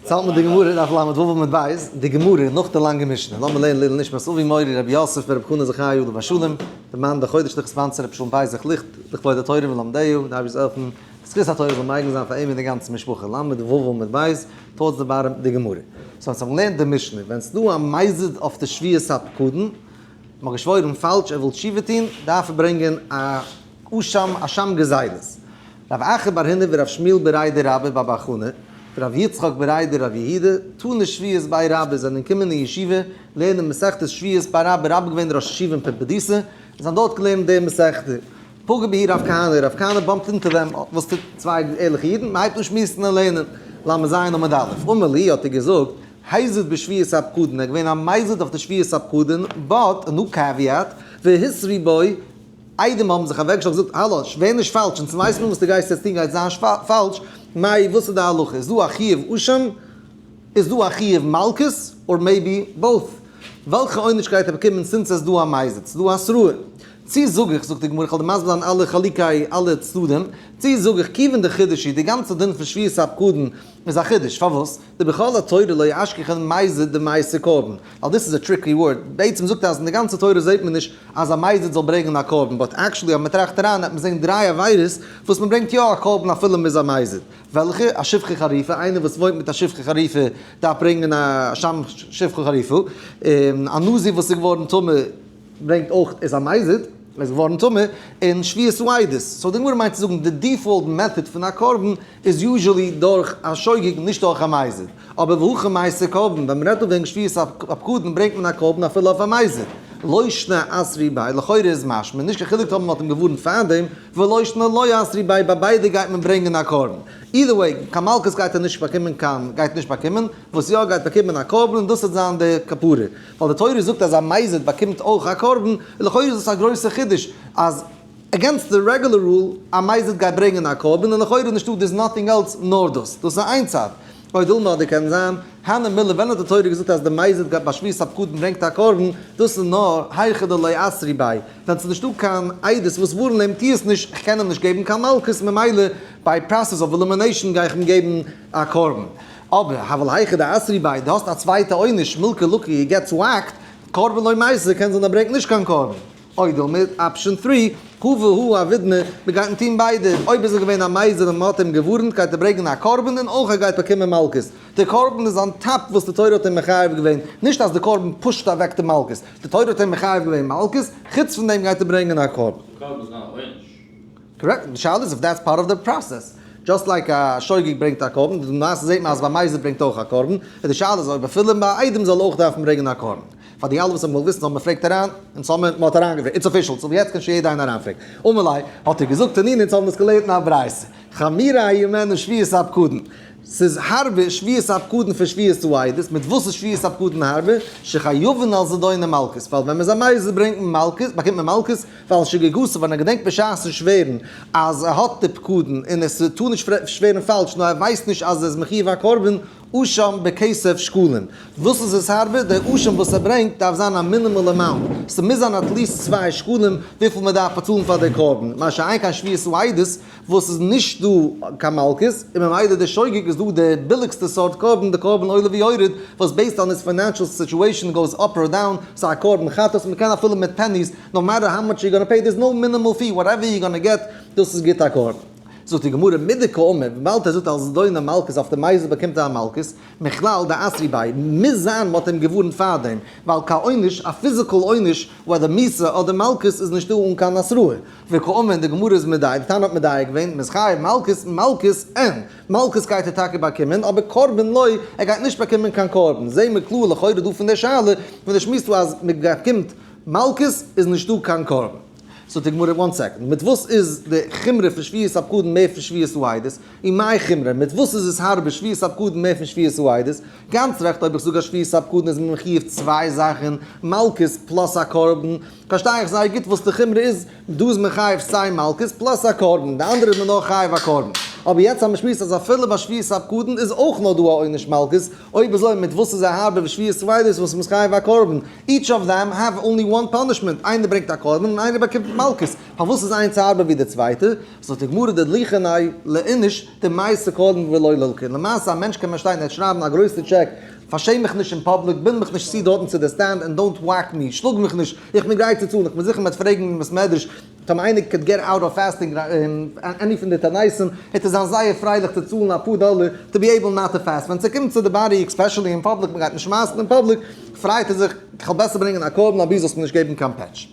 צאלט מען די גמרא, דף ל"ו עמוד ב', די גמרא נאך די לאנגע משנה, לאמיר לערנען לעילוי נשמת אבי מורי רבי יוסף ברב חנא זכאי עליו השלום, די מאן די חודש לכ' sponsor רבי שלום פסח ליכט לכבוד התורה ולומדיה, די אייבערשטער זאל העלפן זכות התורה זאל מגין זיין פאר אים און די גאנצע משפחה, ל"ו עמוד ב', towards the bottom די גמרא. so אונז האבן געלערנט די משנה, ווען ס'דא א מזיד אויף די שבועת הפקדון, מ'האט געשוואוירן פאלש ער וויל תשובה טון, דארף ער ברענגען א אשם, אשם גזילות. רב אחא בר הונא ורב שמואל בריה דרבה בר בר חנה ורב יצחק בריה דרב יהודה תנו שבועות בי רבה זענען געקומען אין ישיבה לערנען מסכת שבועות ביי רבה, רבה געווען ראש ישיבה אין פומבדיתא, און זיי האבן דארט געלערנט די מסכתא. פגע בהו רב כהנא, רב כהנא bump ט into them, וואס טוט צוויי ערליכע אידן? מען הייבט אן שמועסן און לערנען, לז עמוד א', אמר להו האט ער געזאגט, הזיד בשבועת הפקדון, ער איז געווען א מזיד אויף די שבועת הפקדון, but, no caveat, והתרו בו, עדים האבן זיך אוועקגעשטעלט געזאגט האלא, שווער נישט פאלש, אונז ווייסן מיר וואס דו גייסט יעצט טון גייט זיין פאלש, מאי וואס איז די הלכה, איז דא א חיוב אשם, איז דא א חיוב מלקות, or maybe both, וועלכע עונש גייט ער באקומען since עס איז דא א מזיד, ס'איז דא התראה, צי זאג איך, זאגט די גמרא, איך וועל דיר מסביר זיין אלע חלוקי אלע צדדים, צי זאג איך כיוון דחידוש היא, די גאנצע דין פון שבועת הפקדון איז א חידוש, פארוואס? דבכל התורה לא אשכחן מזיד דמייתי קרבן, ווייל דאס איז א tricky word, בעצם זאגט ער אז אין די גאנצע תורה זעט מען נישט אז א מזיד זאל ברענגען א קרבן, but actually אז מען טראכט אריין וועט מען זען דריי עבירות וואס מען ברענגט יא א קרבן אפילו מען איז א מזיד, וועלכע? א שפחה חרופה, איינער וואס וואוינט מיט א שפחה חרופה דארף ברענגען א אשם שפחה חרופה, און א נזיר וואס איז געווארן טמא ברענגט אויך איז א מזיד, ער איז געווארן טמא, און שבועת העדות, so די גמרא מיינט צו זאגן די default method פון א קרבן איז usually דורך א שוגג נישט דורך א מזיד, אבער והכא מייתי קרבן, ווען מ'רעדט דא וועגן שבועת הפקדון ברענגט מען א קרבן אפילו אויף א מזיד, לא שנא אתרו ביה, לכאורה איז משמע נישט קיין חילוק טאמער מ'האט אים געווארנט פארדעם, ולא שנא לא אתרו ביה, ביי ביידע גייט מען ברענגען א קרבן. either way, קיין מלקות גייט ער נישט באקומען קיין גייט נישט באקומען, וואס יא גייט באקומען א קרבן און דאס וועט זיין די כפרה. ווייל די תורה זאגט אז א מזיד באקומט אויך א קרבן, לכאורה איז דאס א גרויסע חידוש אז against די regular rule, א מזיד גייט ברענגען א קרבן און לכאורה נישטא there's nothing else נאר דאס, דאס איז איין צד. או דילמא אדער קען זיין, הני מילי ווען האט די תורה געזאגט אז די מזיד גייט ביי שבועת הפקדון ברענגט א קרבן, דאס איז נאר היכא דלא אתרו ביה, ווען ס'איז נישטא קיין עדות וואס ווארענען אים טו עס נישט, איך קען אים נישט געבן קיין מלקות ממילא by process of elimination גיי איך אים געבן א קרבן. אבער אבל היכא דאתרו ביה, דו האסט א צווייטע עונש, מילקא לקי, he gets whacked, קרבן לא מייתי, קען זיין ער ברענגט נישט קיין קרבן. או דילמא option three, הא והא עבידנא, מען גייט אים טון ביידע, אויב איז ער געווען א מזיד און מען האט אים געווארנט גייט ער ברענגען א קרבן און אויך ער גייט באקומען מלקות, די קרבן איז on top וואס די תורה האט אים מחייב געווען, נישט אז די קרבן push ט אוועק די מלקות, די תורה האט אים מחייב געווען מלקות, חוץ פון דעם גייט ער ברענגען א קרבן. די קרבן איז נאר א עונש. correct, די שאלה איז if that's part of the process. just like א שוגג ברענגט א קרבן, די למעשה זעט מען אז ביי מזיד ברענגט אויך א קרבן, און די שאלה איז אויב אפילו ביי עדים זאל אויך דארפן ברענגען א קרבן. פאר די אלע וואס האבן געוואלט וויסן האבן מען פרעגט אריין, אונז האבן מען האט אריינגעפרעגט, it's official, so יעצט קען שוין יעדער איינער אריינפרעגן. אמר ליה, האט ער געזאגט תנינא אונז האבן עס געלערנט אין א ברייתא, חמורה הימנה שבועת הפקדון, ס'איז הארבער שבועת הפקדון פון שבועת העדות, מיט וואס איז שבועת הפקדון הארבער? שחייבין על זדונו מלקות, ווייל ווען מ'איז א מזיד ברענגט מען מלקות, באקומט מען מלקות, ווייל שגגתו ווען ער געדענקט בשעת'ן שווערן אז ער האט די פקדון און עס טאר נישט שווערן פאלש נאר ער ווייסט נישט אז ער איז מחויב א קרבן אשם בכסף שקלים. וואס איז עס הארבער? די אשם וואס ער ברענגט דארף זיין א minimal amount, ס'מוז זיין at least 2 שקלים וויפיל מען דארף באצאלן פאר די קרבן, מה שאין כן שבועת העדות וואס איז נישט דא קיין מלקות, און ממילא די שוגג איז דא די ביליגסטע סארט קרבן, די קרבן עולה ויורד, וואס based on his financial situation goes up or down, ס'איז א קרבן חטאת, מ'קען אפילו מיט pennies, no matter how much you gonna pay, there's no minimal fee, whatever you gonna get, דאס איז גוט א קרבן. זאגט די גמרא, מדקאמר, וויבאלד ער זאגט על זדונו מלקות אויף די מזיד באקומט ער א מלקות, מכלל דאתרו ביה, מוז זיין מ'האט אים געווארנט פארדעם, ווייל קיין עונש, א physical עונש, whether מיתה אדער מלקות איז נישטא אן קיין התראה. וקאמר, די גמרא איז מדייק, די תנא האט מדייק געווען, מ'איז חייב מלקות, מלקות אין. מלקות גייט ער טאקע באקומען, אבער קרבן לא, ער גייט נישט באקומען קיין קרבן. זעהן מיר קלאר לכאורה דא פון די שאלה, פון די שמועס דא אז מ'באקומט מלקות איז נישטא קיין קרבן. זאגט די גמרא, one second, מיט וואס איז די חומרא פון שבועת הפקדון מער פון שבועת העדות? ומאי חומרא, מיט וואס איז עס הארבער שבועת הפקדון מער פון שבועת העדות? גאנץ רעכט אויב איך זאג אז שבועת הפקדון איז מען מחויב צוויי זאכן, מלקות plus א קרבן, פארשטיי איך זייער גוט וואס די חומרא איז, דא איז מען חייב סיי מלקות plus א קרבן, די אנדערע איז מען נאר חייב א קרבן. אבער יעצט אז מ'שמועסט אז אפילו ביי שבועת הפקדון איז אויך נאר דא א עונש מלקות, אויב אזוי מיט וואס איז ער הארבער ווי שבועת העדות וואס מ'איז חייב א קרבן? Each of them have only one punishment, איינער ברענגט א קרבן און איינער באקומט מלקות, פארוואס איז איינס הארבער ווי די צווייטע? זאגט די גמרא דליכא לאיניש דמייתי קרבן ולא ללקה, למעשה א מענטש קען באשטיין ער וועט שרייבן א גרויסע טשעק, פארשעם מיך נישט אין public, בינד מיך נישט צו דארטן צו די stand and don't whack me, שלאג מיך נישט, איך בין גרייט צו צאלן, איך בין זיכער מ'וועט פרעגן אין בית מדרש, טאמער איינער could get out of fasting any פון די תעניתים, וועט ער זיין זייער פרייליך צו צאלן אפאר דאלער to be able not to fast. ווען ס'קומט צו די body, especially אין public, מ'גייט נישט שמייסן אין public, פרייט ער זיך, כ'וועל בעסער ברענגען א קרבן אבי זאלסט מיר נישט געבן קיין פעטש.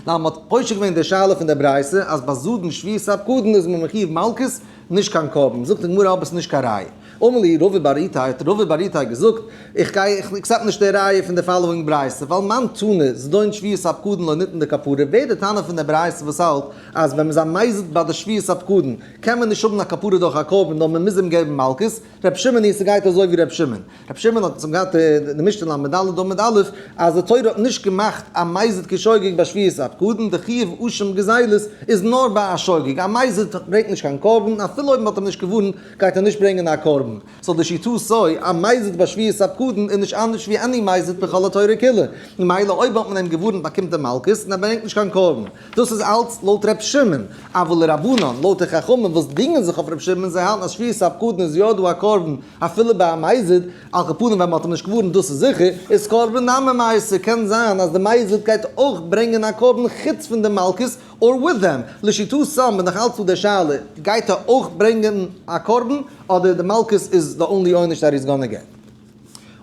נאר מ'האט פושט געווען די שאלה פון די ברייתא אז ביי זדון שבועת הפקדון איז מען מחיוב מלקות, נישט קיין קרבן. זאגט די גמרא אבער ס'איז נישט קיין ראיה. אמר להו רבא בר איתי, האט רבא בר איתי געזאגט, איך גיי, איך accept נישט די ראיה פון די following ברייתא, ווייל מאן תנא, זדון שבועת הפקדון לא ניתן לכפרה, ווער די תנא פון די ברייתא וואס האלט אז ווען מ'איז א מזיד ביי די שבועת הפקדון קען מען נישט האבן א כפרה דורך א קרבן נאר מ'מוז אים געבן מלקות, ר' שמעון היא, ס'גייט אזוי ווי ר' שמעון. ר' שמעון האט צום געהאט די משנה ל' עמוד א' אז די תורה האט נישט געמאכט א מזיד כשוגג ביי שבועת הפקדון, די חיוב אשם גזילות איז נאר ביי א שוגג, א מזיד ברענגט נישט קיין קרבן, אפילו אויב מ'האט אים נישט געווארנט גייט ער נישט ברענגען א קרבן, so לשיטתו א מזיד ביי שבועת הפקדון איז נישט אנדערש ווי any מזיד בכל התורה כולה, ממילא אויב האט מען אים געווארנט באקומט ער מלקות און ער ברענגט נישט קיין קרבן. דאס איז אלץ לויט ר' שמעון, אבל לרבנן, לויט די חכמים וואס דינגען זיך אויף ר' שמעון, זיי האלטן אז שבועת הפקדון איז יא דא א קרבן אפילו ביי א מזיד, על כל פנים ווען מ'האט אים נישט געווארנט דאס איז זיכער, איז קרבן נמי מייתי, קען זיין אז די מזיד גייט אויך ברענגען א קרבן חוץ פון די מלקות, or with them, לשיטתם איז נאך אלץ דא די שאלה, גייט ער אויך ברענגען א קרבן, אדער די מלקות איז די only עונש that he's gonna get.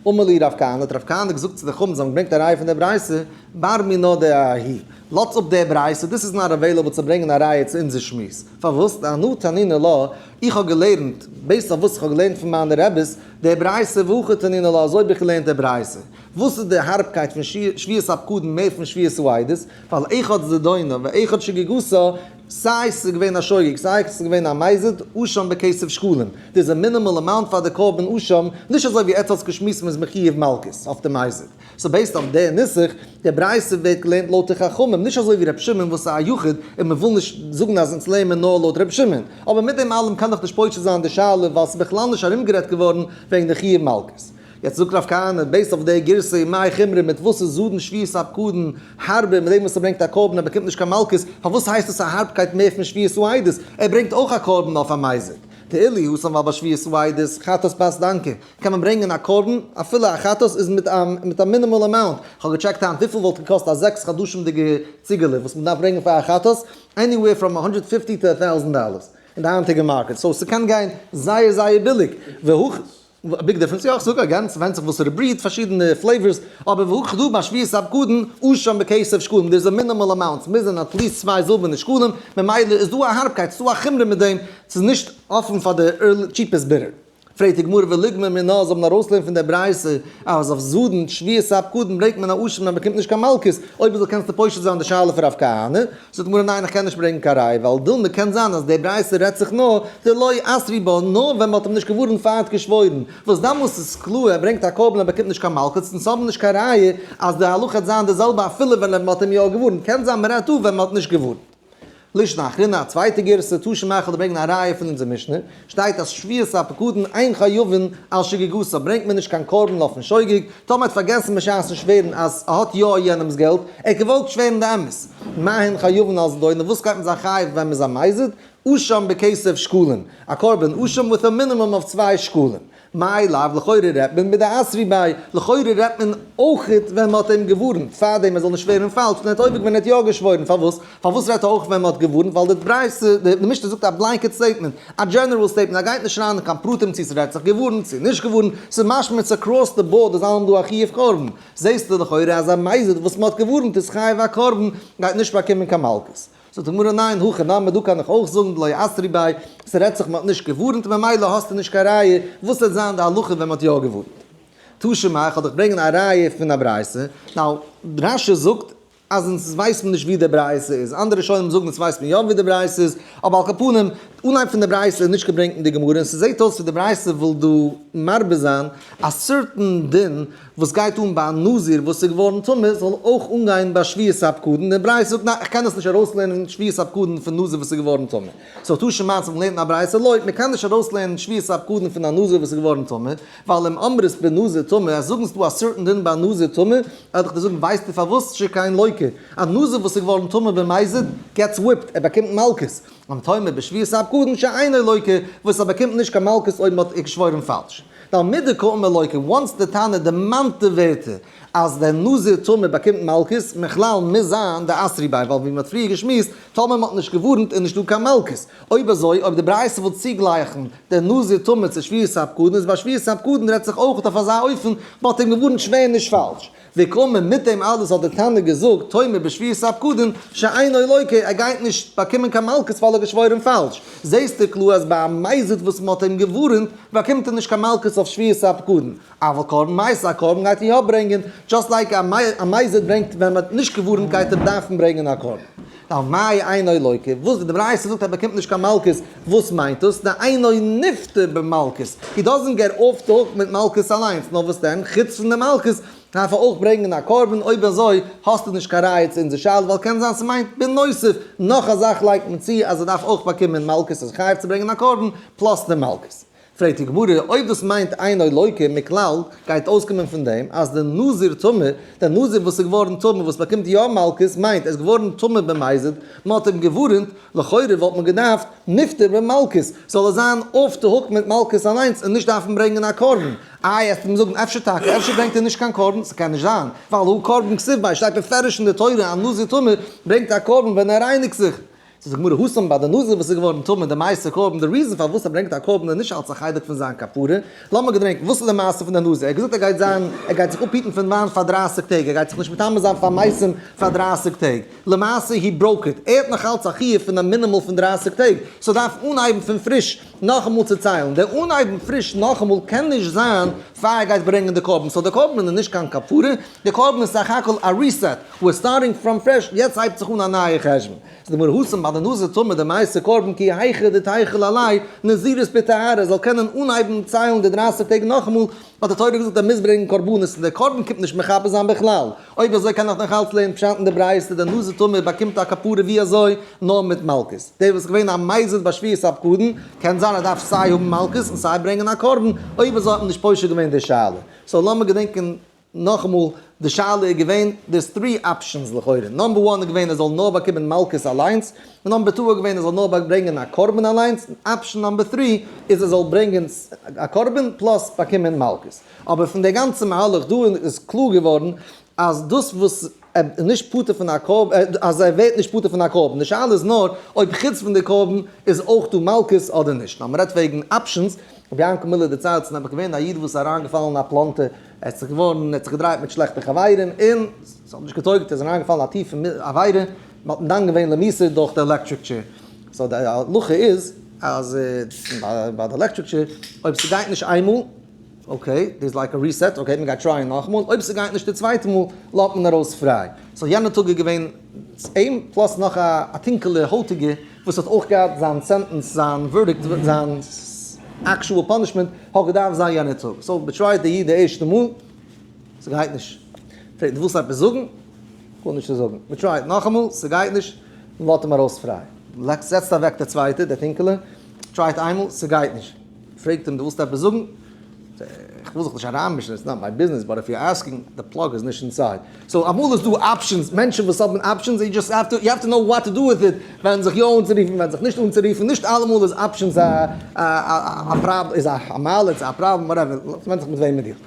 אמר להו רב כהנא, האט רב כהנא געזאגט צו די חכמים, זיי האבן געברענגט א ראיה פון דער ברייתא, בר מינה דההיא, לאזטס אפ די ברייתא, this is not available צו ברענגען א ראיה צו אונזער שמועס, פארוואס? דאנא תנינא לה, איך האב געלערנט, based אויף וואס איך האב געלערנט פון מיינע רעביס, די ברייתא והכי תנינא לה, אזוי האב איך געלערנט די ברייתא. וואס איז די הארבקייט פון שבועת הפקדון מער פון שבועת העדות? ווייל אחד זדונה ואחד שגגתה, סיי ס'איז געווען א שוגג סיי ס'איז געווען א מזיד, אשם בכסף שקלים, דאס איז א minimal amount פאר די קרבן אשם, נישט אזוי ווי עטץ האטס געשמועסט מ'איז מחיוב מלקות אויף די מזיד. So based אויף די נוסח, די ברייתא ווערט געלערנט לויט די חכמים, נישט אזוי ווי ר' שמעון וואס איז א יחיד און מ'וויל נישט זאגן אז אונז לערנען מיר נאר לויט ר' שמעון. אבער מיט דעם אלעם קען דאך נישט פושט זיין די שאלה ווייל ס'איז בכלל נישט ארומגערעדט געווארן וועגן די חיוב מלקות. יעצט זאגט רב כהנא, based אויף די גירסא מאי חומרא מיט וואס איז זדון שבועת הפקדון הארבער מיט דעם וואס ער ברענגט א קרבן ער באקומט נישט קיין מלקות, פארוואס הייסט עס א הארבקייט מער פון שבועת העדות? ער ברענגט אויך א קרבן אויף א מזיד. דאילו התם ווייל ביי שבועת העדות חטאת בת דנקא קען מען ברענגען א קרבן אפילו א חטאת איז מיט א מיט א minimal amount, כ'האב געטשעקט היינט וויפיל וואלט געקאסט א זעקס חדשים'דיגע ציגעלע וואס מ'דארף ברענגען פאר א חטאת, anywhere from 150 to 1000 dollars אין די היינטיגע market, so ס'קען גיין זייער זייער ביליג, והכ. Big difference, יא איך זאג again, ס'ווענדט זיך וואסערע breed, פארשידענע flavors, אבער והכא דא ביי שבועת הפקדון, אשם בכסף שקלים, דער איז א minimal amount, ס'מוז זיין at least צוויי זילבערנע שקלים, ממילא איז דא א הארבקייט, ס'איז דא א חומרא מיט דעם, ס'איז נישט אפן פאר די cheapest bidder. פרעגט די גמרא וליגמר מינה, זאל מען ארויסלערנען פון דער ברייתא אז אויף זדון שבועת הפקדון ברענגט מען א אשם און מ'באקומט נישט קיין מלקות, אויב אזוי קענסטו פושט זיין די שאלה פון רב כהנא, זאגט די גמרא ניין איך קען נישט ברענגען קיין ראי' ווייל דילמא קען זיין אז די ברייתא רעדט זיך נאר דלא אתרו ביה נאר ווען מ'האט אים נישט געווארנט פאר ער האט געשוואוירן וואס דאמאלס איז קלאר ער ברענגט א קרבן ער באקומט נישט קיין מלקות אונז האבן נישט קיין ראי' אז די הלכה וועט זיין די זעלבע אפילו ווען מ'האט אים יא געווארנט קען זיין מ'רעדט דא ווען מ'האט נישט געווארנט. לישנא אחרינא, א צווייטע גירסא, תא שמע כ'וועל דיר ברענגען א ראיה פון אונזער משנה, שטייט אז שבועת הפקדון אין חייבין על שגגתה ברענגט מען נישט קיין קרבן אויפן שוגג, טאמער האט פארגעסן בשעת'ן שווערן אז ער האט יא יענעמ'ס געלט, ער האט געוואלט שווערן די אמת. מה הן חייבין על זדונה, וואס גייט מען זיין חייב ווען מ'איז א מזיד? אשם בכסף שקלים, א קרבן אשם with a minimum of צוויי שקלים. מאי לאו, לכאורה רעדט מען מדאתרו ביה, לכאורה רעדט מען אויכעט ווען מ'האט אים געווארנט פארדעם ער זאל נישט שווערן פאלש, און ער האט עובר געווען ער האט יא געשוואוירן, פארוואס? פארוואס רעדט ער אויך ווען מ'האט געווארנט? ווייל די ברייתא, די משנה זאגט א blanket statement, א general statement, ער גייט נישט אריין אין קיין פרטים צו ס'רעדט זיך געווארנט צו נישט געווארנט, ס'איז משמע it's across the board איז אלעמאל דא א חיוב קרבן, זעסטו לכאורה אז א מזיד וואס מ'האט געווארנט איז חייב א קרבן, גייט נישט באקומען קיין מלקות. זאגט די גמרא ניין, הכא נמי דא קען איך אויך זאגן דלא אתרו ביה, ס'רעדט זיך מ'האט נישט געווארנט ממילא האסטו נישט קיין ראיה, וואס וועט זיין די הלכה ווען מ'האט יא געווארנט? תא שמע, איך וועל דיך ברענגען א ראיה פון א ברייתא, now רש"י זאגט אז אונז ווייסט מען נישט ווי די ברייתא איז, אנדערע ראשונים זאגן אונז ווייסט מען יא ווי די ברייתא איז, אבער על כל פנים, אנהייב פון די ברייתא איז נישט געברענגט אין די גמרא, און ס'זעט אויס ווי די ברייתא וויל דא מרבה זיין א certain דין וואס גייט אן ביי א נזיר וואס איז געווארן טמא זאל אויך אנגיין ביי שבועת הפקדון, די ברייתא זאגט ניין איך קען דאס נישט ארויסלערנען שבועת הפקדון פון נזיר וואס איז געווארן טמא, so תא שמע צו מ'לערנט א ברייתא לא, מ'קען נישט ארויסלערנען שבועת הפקדון פון א נזיר וואס איז געווארן טמא, ווייל אם אמרת בנזיר טמא, אז זאגן ס'דא א certain דין ביי א נזיר טמא, וועל איך דיר זאגן ווייסטו פארוואס שכן לוקה, א נזיר וואס איז געווארן טמא במזיד gets whipped, ער באקומט מלקות, אם תאמר בשבועת הפקדון שאינו לוקה, וואס ער באקומט נישט קיין מלקות אויב מ'האט געשוואוירן פאלש. ווייל מדקאמר לוקה, once די תנא דערמאנט די ווערטער אז דער נזיר טמא באקומט מלקות, מכלל מוז זיין דאתרו ביה, ווייל ווי מ'האט פריער געשמועסט, טאמער מ'האט נישט געווארנט איז נישטא קיין מלקות. אויב אזוי, אויב די ברייתא וויל צוגלייכן דער נזיר טמא צו שבועת הפקדון, איז ביי שבועת הפקדון רעדט זיך אויך אויף אזא אופן, מ'האט אים געווארנט שווער נישט פאלש. וקאמר, מיט דעם אלעס האט דער תנא געזאגט, תאמר בשבועת הפקדון, שאינו לוקה, ער גייט נישט באקומען קיין מלקות ווייל ער האט געשוואוירן פאלש. זעסטו קלאר אז ביי א מזיד וואס מען האט אים געווארנט, באקומט ער נישט קיין מלקות אויף שבועת הפקדון. אבל קרבן מייתי, א קרבן גייט ער יא ברענגען, just like א מזיד ברענגט ווען מען האט נישט געווארנט גייט ער דארפן ברענגען א קרבן. ווייל מאי אינו לוקה, וואס די ברייתא זאגט ער באקומט נישט קיין מלקות, וואס מיינט דאס? דאינו נפטר במלקות, he doesn't get off the hook מיט מלקות אליינס, נאר וואס דען, חוץ פון די מלקות דארף ער אויך ברענגען א קרבן, אויב אזוי האסטו נישט קיין ראיה צו אונזער שאלה, ווייל קען זיין ס'מיינט בנוסף, נאך א זאך לייגט מען צו אז ער דארף אויך באקומען מלקות, איז חייב צו ברענגען א קרבן plus די מלקות. פרעגט די גמרא, אויב דאס מיינט אינו לוקה מכלל, גייט אויסקומען פון דעם אז די נזיר טמא, דער נזיר וואס איז געווארן טמא וואס באקומט יא מלקות, מיינט ער איז געווארן טמא במזיד, מען האט אים געווארענט, לכאורה וואלט מען געדארפט נפטר במלקות, זאל ער זיין off the hook מיט מלקות אליינס און נישט דארפן ברענגען א קרבן. איי וועסטו מיר זאגן אפשר טאקע, אפשר ברענגט ער נישט קיין קרבן, ס'קען נישט זיין, ווייל הא קרבן כתיב ביה, שטייט בפירוש אין די תורה א נזיר טמא ברענגט א קרבן ווען ער רייניגט זיך. זאגט די גמרא התם ביי די נזיר וואס איז געווארן טמא דמייתי קרבן, די reason פארוואס ער ברענגט א קרבן איז נישט אלס א חלק פון זיין כפרה, לאמיר געדענקן וואס איז די מעשה פון די נזיר, ער האט געזאגט ער גייט זיין ער גייט זיך אפהיטן פון וויין פאר 30 טעג, ער גייט זיך נישט מטמא זיין פאר מתים פאר 30 טעג, למעשה he broke it, ער האט נאך אלץ א חיוב פון א מינימאל פון 30 טעג, so דארף אנהייבן פון פריש נאכאמאל צו ציילן, דער אנהייבן פריש נאכאמאל קען נישט זיין פאר ער גייט ברענגען די קרבן, so די קרבן איז נישט קיין כפרה, די קרבן איז סך הכל א reset, we're starting from fresh, יעצט הייבט זיך אן א נייע חשבון. זאגט די גמרא התם ביי די נזיר טמא דמייתי קרבן כי היכי דתיכול עליה נזירות בטהרה זאל קענען אנהייבן ציילן די 30 טעג נאכאמאל, האט די תורה געזאגט ער מוז ברענגען קרבנות און דער קרבן קומט נישט מכפר זיין בכלל. אויב אזוי קען איך נאך אלץ לערנען פשט אין די ברייתא דער נזיר טמא באקומט א כפרה ווי אזוי? נאר מיט מלקות. דער וואס איז געווען א מזיד ביי שבועת הפקדון קען זיין ער דארף סיי האבן מלקות און סיי ברענגען א קרבן, אויב אזוי האט מען נישט פושט געווען די שאלה. so לאמיר געדענקען נאכאמאל, די שאלה איז געווען, there's three options לכאורה, number one איז געווען ער זאל נאר באקומען מלקות אליינס, און number two איז געווען ער זאל נאר ברענגען א קרבן אליינס, און option number three איז ער זאל ברענגען א קרבן plus באקומען מלקות. אבער פון די גאנצע מהלך דא איז קלאר געווארן אז דאס וואס ער איז נישט פטור פון א קרבן, אז ער ווערט נישט פטור פון א קרבן, די שאלה איז נאר אויב חוץ פון די קרבן איז אויך דא מלקות אדער נישט. נאר מ'רעדט וועגן options, רבי יענקל מילער דערציילט ס'איז נעבעך געווען א איד וואס איז אריינגעפאלן אין א פלאנטער, ער האט זיך געווארן, ער האט זיך געדרייט מיט שלעכטע חברים, און ס'האט נישט געטויגט, ער איז אריינגעפאלן אין א טיפע עבירה, מ'האט אים דן געווען למיתה דורך די electric chair. so די הלכה איז אז ביי די electric chair, אויב ס'גייט נישט איינמאל, okay, דאס like א reset, okay, מ'גייט try ען נאכאמאל, אויב ס'גייט נישט די צווייטע מאל, לאזט מען ארויס פריי. so יענע טאג איז געווען אים plus נאך א טונקעלע הויטיגע וואס האט אויך געהאט זיין sentence, זיין verdict, זיין actual punishment האט געדארפט זיין יענע טאג. so מ' try ט די איד די ערשטע מאל, ס'גייט נישט. פרעגט דו ווילסט עפעס זאגן? גארנישט צו זאגן. מ' try ט נאכאמאל, ס'גייט נישט, מ'לאזט אים ארויס פריי. זעצט אוועק די צווייטע, די טונקעלע, try ט איינמאל, ס'גייט נישט. פרעגט אים דו ווילסט עפעס זאגן? איך וויל זיך נישט אריינמישן, it's not my business, but if you're asking, די plug איז נישט inside. so אמאל איז דא options, מענטשן וואס האבן options, you just have to, you have to know what to do with it, ווען זיך יא אנצורופן, ווען זיך נישט אנצורופן, נישט אלעמאל איז options א א פראב, איז א מעלה, צו א פראבלעם, whatever, ס'ווענדט זיך מיט וועם מ'דילט.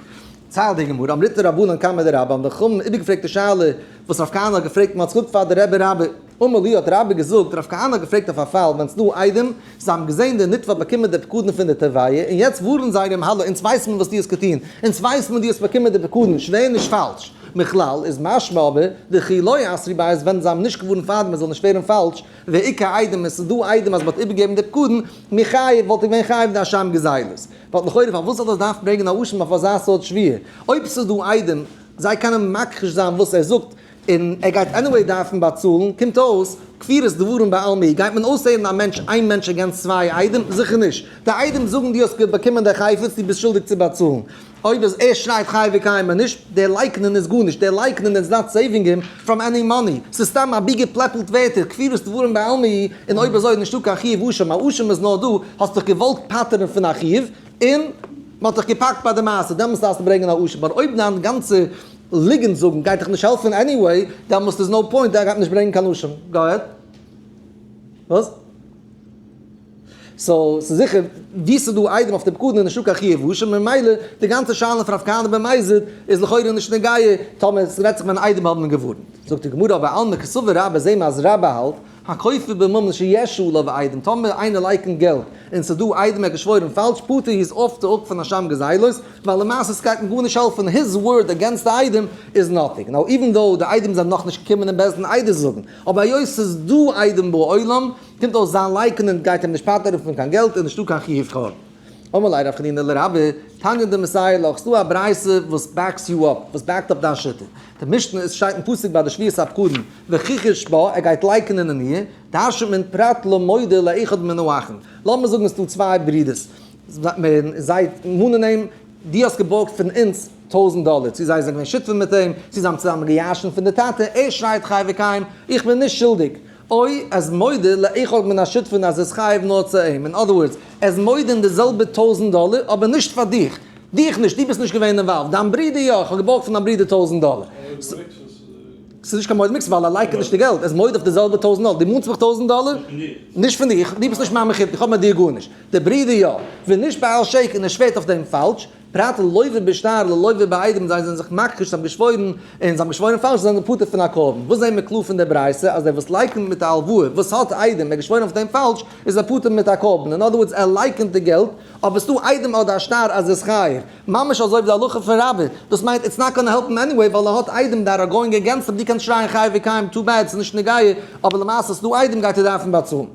ציילט די גמרא, אמריתא רבנן קמיה דרבה, האבן די חכמים איבערגעפרעגט די שאלה וואס רב כהנא האט געפרעגט, מ'האט עס געזאגט פאר די רבי רבה. אמר להו האט רבה געזאגט, רב כהנא האט געפרעגט אויף א פאל ווען ס'דא עדים, זיי האבן געזען די נתבע באקומען די פקדון פון די תובע, און יעצט ווארענט זיי אים האלא אונז ווייסן מיר וואס דו האסט געטון, אונז ווייסן מיר דו האסט באקומען די פקדון, שווער נישט פאלש. מכלל איז משמע אבער, דכי לא אתרו ביה אז ווען זיי האבן נישט געווארנט פארדעם מען זאל נישט שווערן פאלש, ואיכא עדים און ס'איז דא עדים אז מ'האט איבערגעגעבן די פקדון, מיחייב וואלט ער געווען חייב די אשם גזילות. ווייל לכאורה פארוואס זאל דאס דארפן ברענגען א אשם אויף אזא סארט שבועה? אויב ס'איז דא עדים, זיי קענען מכחיש זיין וואס ער זאגט. און ער גייט anyway דארפן באצאלן, קומט אויס, כפירת דברים בעלמא, גייט מען אויסהערן א מענטש, איין מענטש against צוויי עדים? זיכער נישט. די עדים זאגן דו האסט באקומען די חפץ, דו ביסט שולדיג צו באצאלן. אויב איז ער שרייט חי וקיים נישט, דער לייקענען איז גארנישט, דער לייקענען איז not saving him from any money, ס'איז סתם אבי געפלעפלט ווערטער, כפירת דברים בעלמא, און אויב אזוי איז נישטא קיין חיוב אשם, א אשם איז נאר דא, האסט דיך געוואלט פטר'ן פון א חיוב, און מ'האט דיך געפאקט ביי די מעשה, דעמאלטס דארפסטו ברענגען א אשם, אבער אויב דיין גאנצע ליגנט זאגן גייט דיך נישט העלפן anyway, דעמאלטס איז no point, ער גייט נישט ברענגען קיין אשם. Go ahead. וואס? So, ס'איז זיכער, ווי ס'איז דא עדים אויף די פקדון איז נישטא קיין חיוב אשם, ממילא די גאנצע שאלה פון רב כהנא במזיד איז לכאורה נישט נוגע, טאמער ס'רעדט זיך ווען עדים האבן געווארנט. זאגט די גמרא אבער אלמא קסבר רבה, זעהן מיר אז רבה האלט, הכופר בממון שיש עליו עדים, טאמער איינער לייקנט געלט און ס'איז דא עדים ער האט געשוואוירן פאלש, פטור he's off the hook פון אשם גזילות, ווייל למעשה ס'גייט אים גארנישט העלפן, his word against די עדים איז nothing. Now even though די עדים זענען נאכנישט געקומען אין בית דין עדות זאגן, אבער היות ס'איז דא עדים בעולם, קומט אויס זיין לייקענען גייט אים נישט פטר'ן פון קיין געלט און נישטא קיין חיוב קרבן. אמר ליה רב חנינא לרבה, תניא דמסייע לך, ס'דא א ברייתא וואס backs you up, וואס back ט up דיין שיטה. די משנה איז שטייט אין פסוק ביי די שבועת הפקדון, וכחש בה, ער גייט לייקענען אין איר, דרש'נט מען פרט למודה לאחד מן האחים. לאמיר זאגן עס איז דא צוויי ברידערס, זיי מאנען אים, דו האסט געבארגט פון אונז 1000 דאלער, צו זיי זענען געווען שותפים מיט אים, צו זיי האבן צוזאמען געירשנט פון די טאטע, ער שרייט חי וקיים, איך בין נישט שולדיג. אוי, ער איז מודה לאחד מן השותפין אז ער איז חייב נאר צו אים, in other words, ער איז מודה אין די זעלבע 1000 דאלער, אבער נישט פאר דיך, דיך נישט, דו ביסט נישט געווען involved, דיין ברודער יא, איך האב געבארגט פון דיין ברודער 1000 דאלער. ס'איז נישט קיין מודה מקצת ווייל ער לייקענט נישט די געלט, ער איז מודה אויף די זעלבע 1000 דאלער, דו מאנסט מיך 1000 דאלער? נישט פון דיר, דו ביסט נישט מיין מחותן, איך האב מיט דיר גארנישט, דער ברודער יא, ונשבע על שקר און ער שווערט אויף דעם פאלש, פרט ללוה בשטר ללוה בעדים, זיי זענען זיך מכחיש, זיי האבן געשוואוירן, און זיי האבן געשוואוירן פאלש, זיי זענען פטור פון א קרבן. וואס זעהן מיר קלאר פון דער ברייתא, אז דער וואס לייקנט מיט א הלוואה, וואס האט עדים, ער האט געשוואוירן אויף דעם פאלש, איז ער פטור מיט א קרבן. In other words, ער לייקנט די געלט, אבער ס'דא עדים אדער א שטר אז ער איז חייב. ממש אזוי ווי די הלכה פון רבה. דאס מיינט, it's not gonna help him anyway, ווייל ער האט עדים that are going against him, דו קענסט שרייען חי וקיים, too bad, ס'איז נישט נוגע, אבער למעשה ס'דא עדים גייט ער דארפן באצאלן.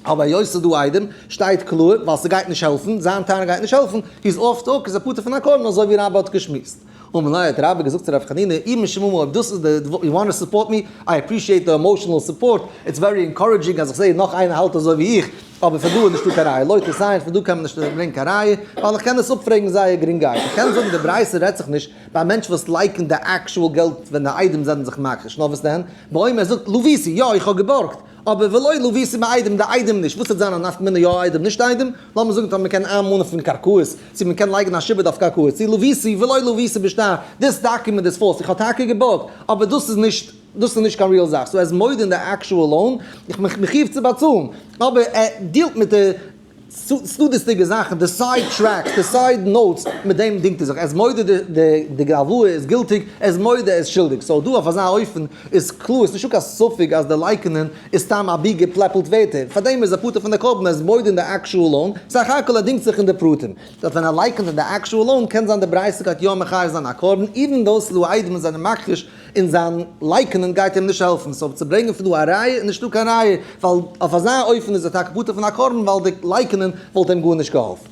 אבער היות ס'איז דא עדים, שטייט קלאר, ווייל ס'גייט נישט העלפן, זיין טענה גייט נישט העלפן, he's off the hook, איז ער פטור פון א קרבן, אזוי ווי רבה האט געשמועסט. אמר ליה האט רבה געזאגט צו רב חנינא, אי משום הא אויב דאס איז די, you want to support me, I appreciate the emotional support, it's very encouraging אז איך זע נאך איינער האלט אזוי ווי איך, אבער פון דא איז נישטא קיין ראיה, לויט די science פון דא קען מען נישט ברענגען קיין ראיה, ווייל איך קען עס אפפרעגן זייער גרינגערהייט. איך קען זאגן די ברייתא רעדט זיך נישט ביי א מענטש וואס לייקנט די actual געלט ווען די עדים זענען זיך מכחיש, נאר וואס דען? באומר ער זאגט לוויתי, יא איך האב געבארגט, אבער ולא לוויתי בעדים, די עדים נישט, וואס וועט זיין א נפקא מינה יא עדים נישט עדים? לאמיר זאגן טאמער מ'קען איינמאנען פון קרקעות, צו מ'קען לייגן א שעבוד אויף קרקעות, צו לוויתי ולא לוויתי בשטר, this document איז false, איך האב טאקע געבארגט, אבער דאס איז נישט, דאס איז נישט קיין real זאך, so ער איז מודה אין די actual loan, איך בין מחיוב צו באצאלן, אבער ער deal ט מיט די צדדית'דיגע זאכן, די side tracks, די side notes, מיט דעם דינגט ער זיך, ער איז מודה די הלוואה איז גילטיג, ער איז מודה ער איז שולדיג, so דא אויף אזא אופן איז קלאר, עס איז נישטא קיין ספק אז די לייקענען איז סתם אבי געפלעפלט ווערטער, פאר דעם איז ער פטור פון די קרבן, ער איז מודה אין די actual loan, סך הכל ער דינגט זיך אין די פרטים, דארט ווען ער לייקענט אין די actual loan קען זיין די ברייתא גייט יא מחייב זיין א קרבן, even though ס'דא עדים וואס זענען מכחיש און זיין לייקענען גייט אים נישט העלפן, so צו ברענגען פון דא א ראיה איז נישטא קיין ראיה, ווייל אויף אזא אופן איז ער טאקע פטור פון א קרבן ווייל די לייקענען וואלט אים גארנישט געהאלפן.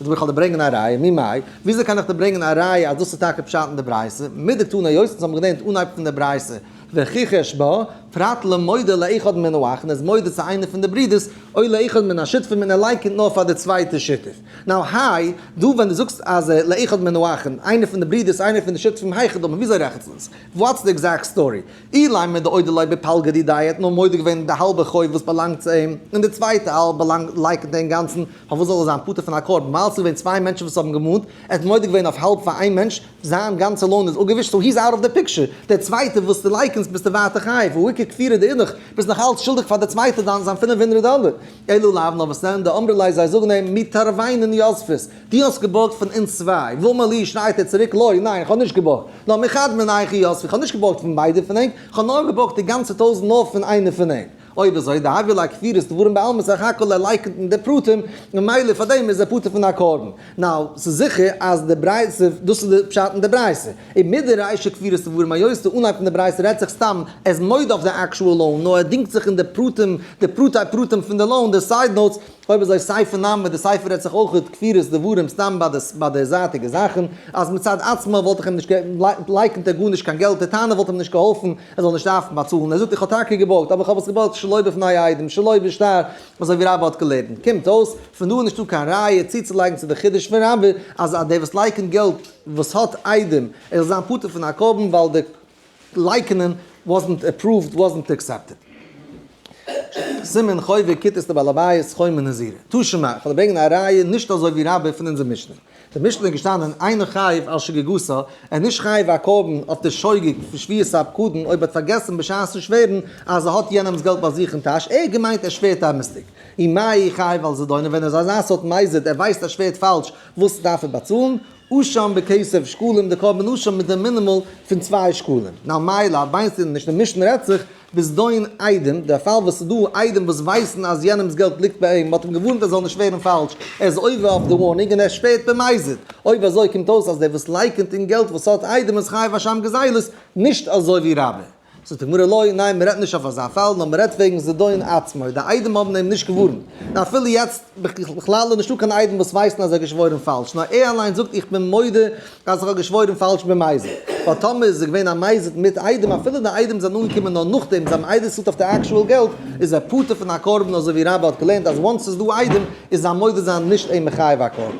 יעצט וויל איך דיר ברענגען א ראיה, ממאי, וויאזוי קען איך דיר ברענגען א ראיה אז דאס איז טאקע פשט אין די ברייתא, מדקתני היות אונז האבן געלערנט אנהייב פון די ברייתא, וכחש בה, פרט למודה לאחד מן האחין, ער איז מודה צו איינער פון די ברידערס, או לאחד מן השותפים און ער לייקענט נאר פאר די צווייטע שותף. Now היי, דא ווען דו זאגסט אז לאחד מן האחין, איינער פון די ברידערס, איינער פון די שותפים היכי דמי, וויאזוי רעכנסטו דאס? What's the exact story? אילימא דאודי ליה בפלגא דידיה האט נאר מודה געווען די האלבע חוב וואס באלאנגט צו אים, און די צווייטע האלב באלאנגט לייקנט ער אינגאנצן, פארוואס זאל ער זיין פטור פון א קרבן? ווייל ס'איז געווען צוויי מענטשן וואס האבן געמאנט, ער האט מודה געווען אויף האלב פאר איין מענטש, זיין גאנצע loan איז אפגעווישט, so he's out of the picture, דער צווייטער וואס דו לייקענסט ביסטו ווייטער חייב, והא איכא כפירה דאינך, ביסט נאך אלץ שולדיג פאר דער צווייטער דיין זיין 500 דאלער. אלא לאו נאר וואס דען, דאמרי ליה זיי זאגן אים, מתרווינן יתבית, דו האסט געבארגט פון אונז צוויי, ואמר להו שרייט ער צוריק לא, ניין איך האב נישט געבארגט, נאר מחד מינייכו יתבי, איך האב נישט געבארגט פון ביידע פון ענק, איך האב נאר געבארגט די גאנצע טויזנט נאר פון איינער פון ענק. אויב אזוי דהויא ליה כפירת דברים בעלמא סך הכל ער לייקענט אין די פרטים, ממילא פאר דעם איז ער פטור פון א קרבן. Now, ס'איז זיכער אז די ברייתא, דאס איז די פשט אין די ברייתא. און מיט די רישא כפירת דברים היות די אנהייב פון די ברייתא רעדט זיך סתם, ער איז מודה אויף די actual loan, נאר ער דינגט זיך אין די פרטים, די פרטי פרטים פון די loan, די side notes. אויב אזוי סיפא נמי, די סיפא רעדט זיך אויך כפירת דברים סתם ביי די זייטיגע זאכן, אז מצד עצמו וואלט איך אים נישט לייקנט ער גארנישט קיין געלט, די טענה וואלט אים נישט געהאלפן ער זאל נישט דארפן באצאלן, ער זאגט איך האב טאקע געבארגט אבער איך האב עס געבארגט שלא בפני עדים שלא בשטר, אזוי ווי רבה האט געלערנט. קומט אויס פון דא איז נישטא קיין ראיה צוצולייגן צו די חידוש פון רבה אז דער וואס לייקנט געלט וואס האט עדים ער זאל זיין פטור פון א קרבן ווייל די לייקענען wasn't approved, wasn't accepted. סימן חובה כיתות לבעל הבית חומה נזירה. תא שמע, איך וועל ברענגען א ראיה נישט אזוי ווי רבה פון אונזער משנה. די משנה איז געשטאנען אינו חייב על שגגתו, ער איז נישט חייב א קרבן אויף די שוגג פון שבועת הפקדון אויב ער האט פארגעסן בשעת'ן שווערן אז ער האט יענעמ'ס געלט ביי זיך אין טאש, ער האט געמיינט ער שווערט אמת'דיג. ומאי חייב על זדונו, ווען ער איז אזא סארט מזיד, ער ווייסט ער שווערט פאלש, וואס דארף ער באצאלן? אשם בכסף שקלים, די קרבן אשם מיט די מינימאל פון 2 שקלים. נאו מאי לאו, ווייסט איר נישט, די משנה רעדט זיך בזדון עדים, דער פאל וואס ס'איז דא עדים וואס ווייסן אז יענעמ'ס געלט ליגט ביי אים, מ'האט אים געווארנט ער זאל נישט שווערן פאלש, ער איז עובר אויף די warning און ער שווערט במזיד. אויב אזוי קומט אויס אז דער וואס לייקענט אין געלט וואס האט עדים איז חייב אשם גזילות, נישט אזוי ווי רבה. זאגט די גמרא לא, ניין מ'רעדט נישט אויף אזא פאל, נאר מ'רעדט וועגן זדון עצמו, די עדים האבן אים נישט געווארנט, און אפילו יעצט בכלל איז נישטא קיין עדים וואס ווייסן אז ער האט געשוואוירן פאלש, נאר ער אליין זאגט איך בין מודה אז איך האב געשוואוירן פאלש במזיד, ווייל טאמער איז עס געווען א מזיד מיט עדים אפילו די עדים זענען אנגעקומען נאר נאכדעם זיי האבן עדות געזאגט אויף די actual געלט, איז ער פטור פון א קרבן אזוי ווי רבה האט געלערנט אז once ס'איז דא עדים איז זיין מודה זיין נישט אים מחייב א קרבן.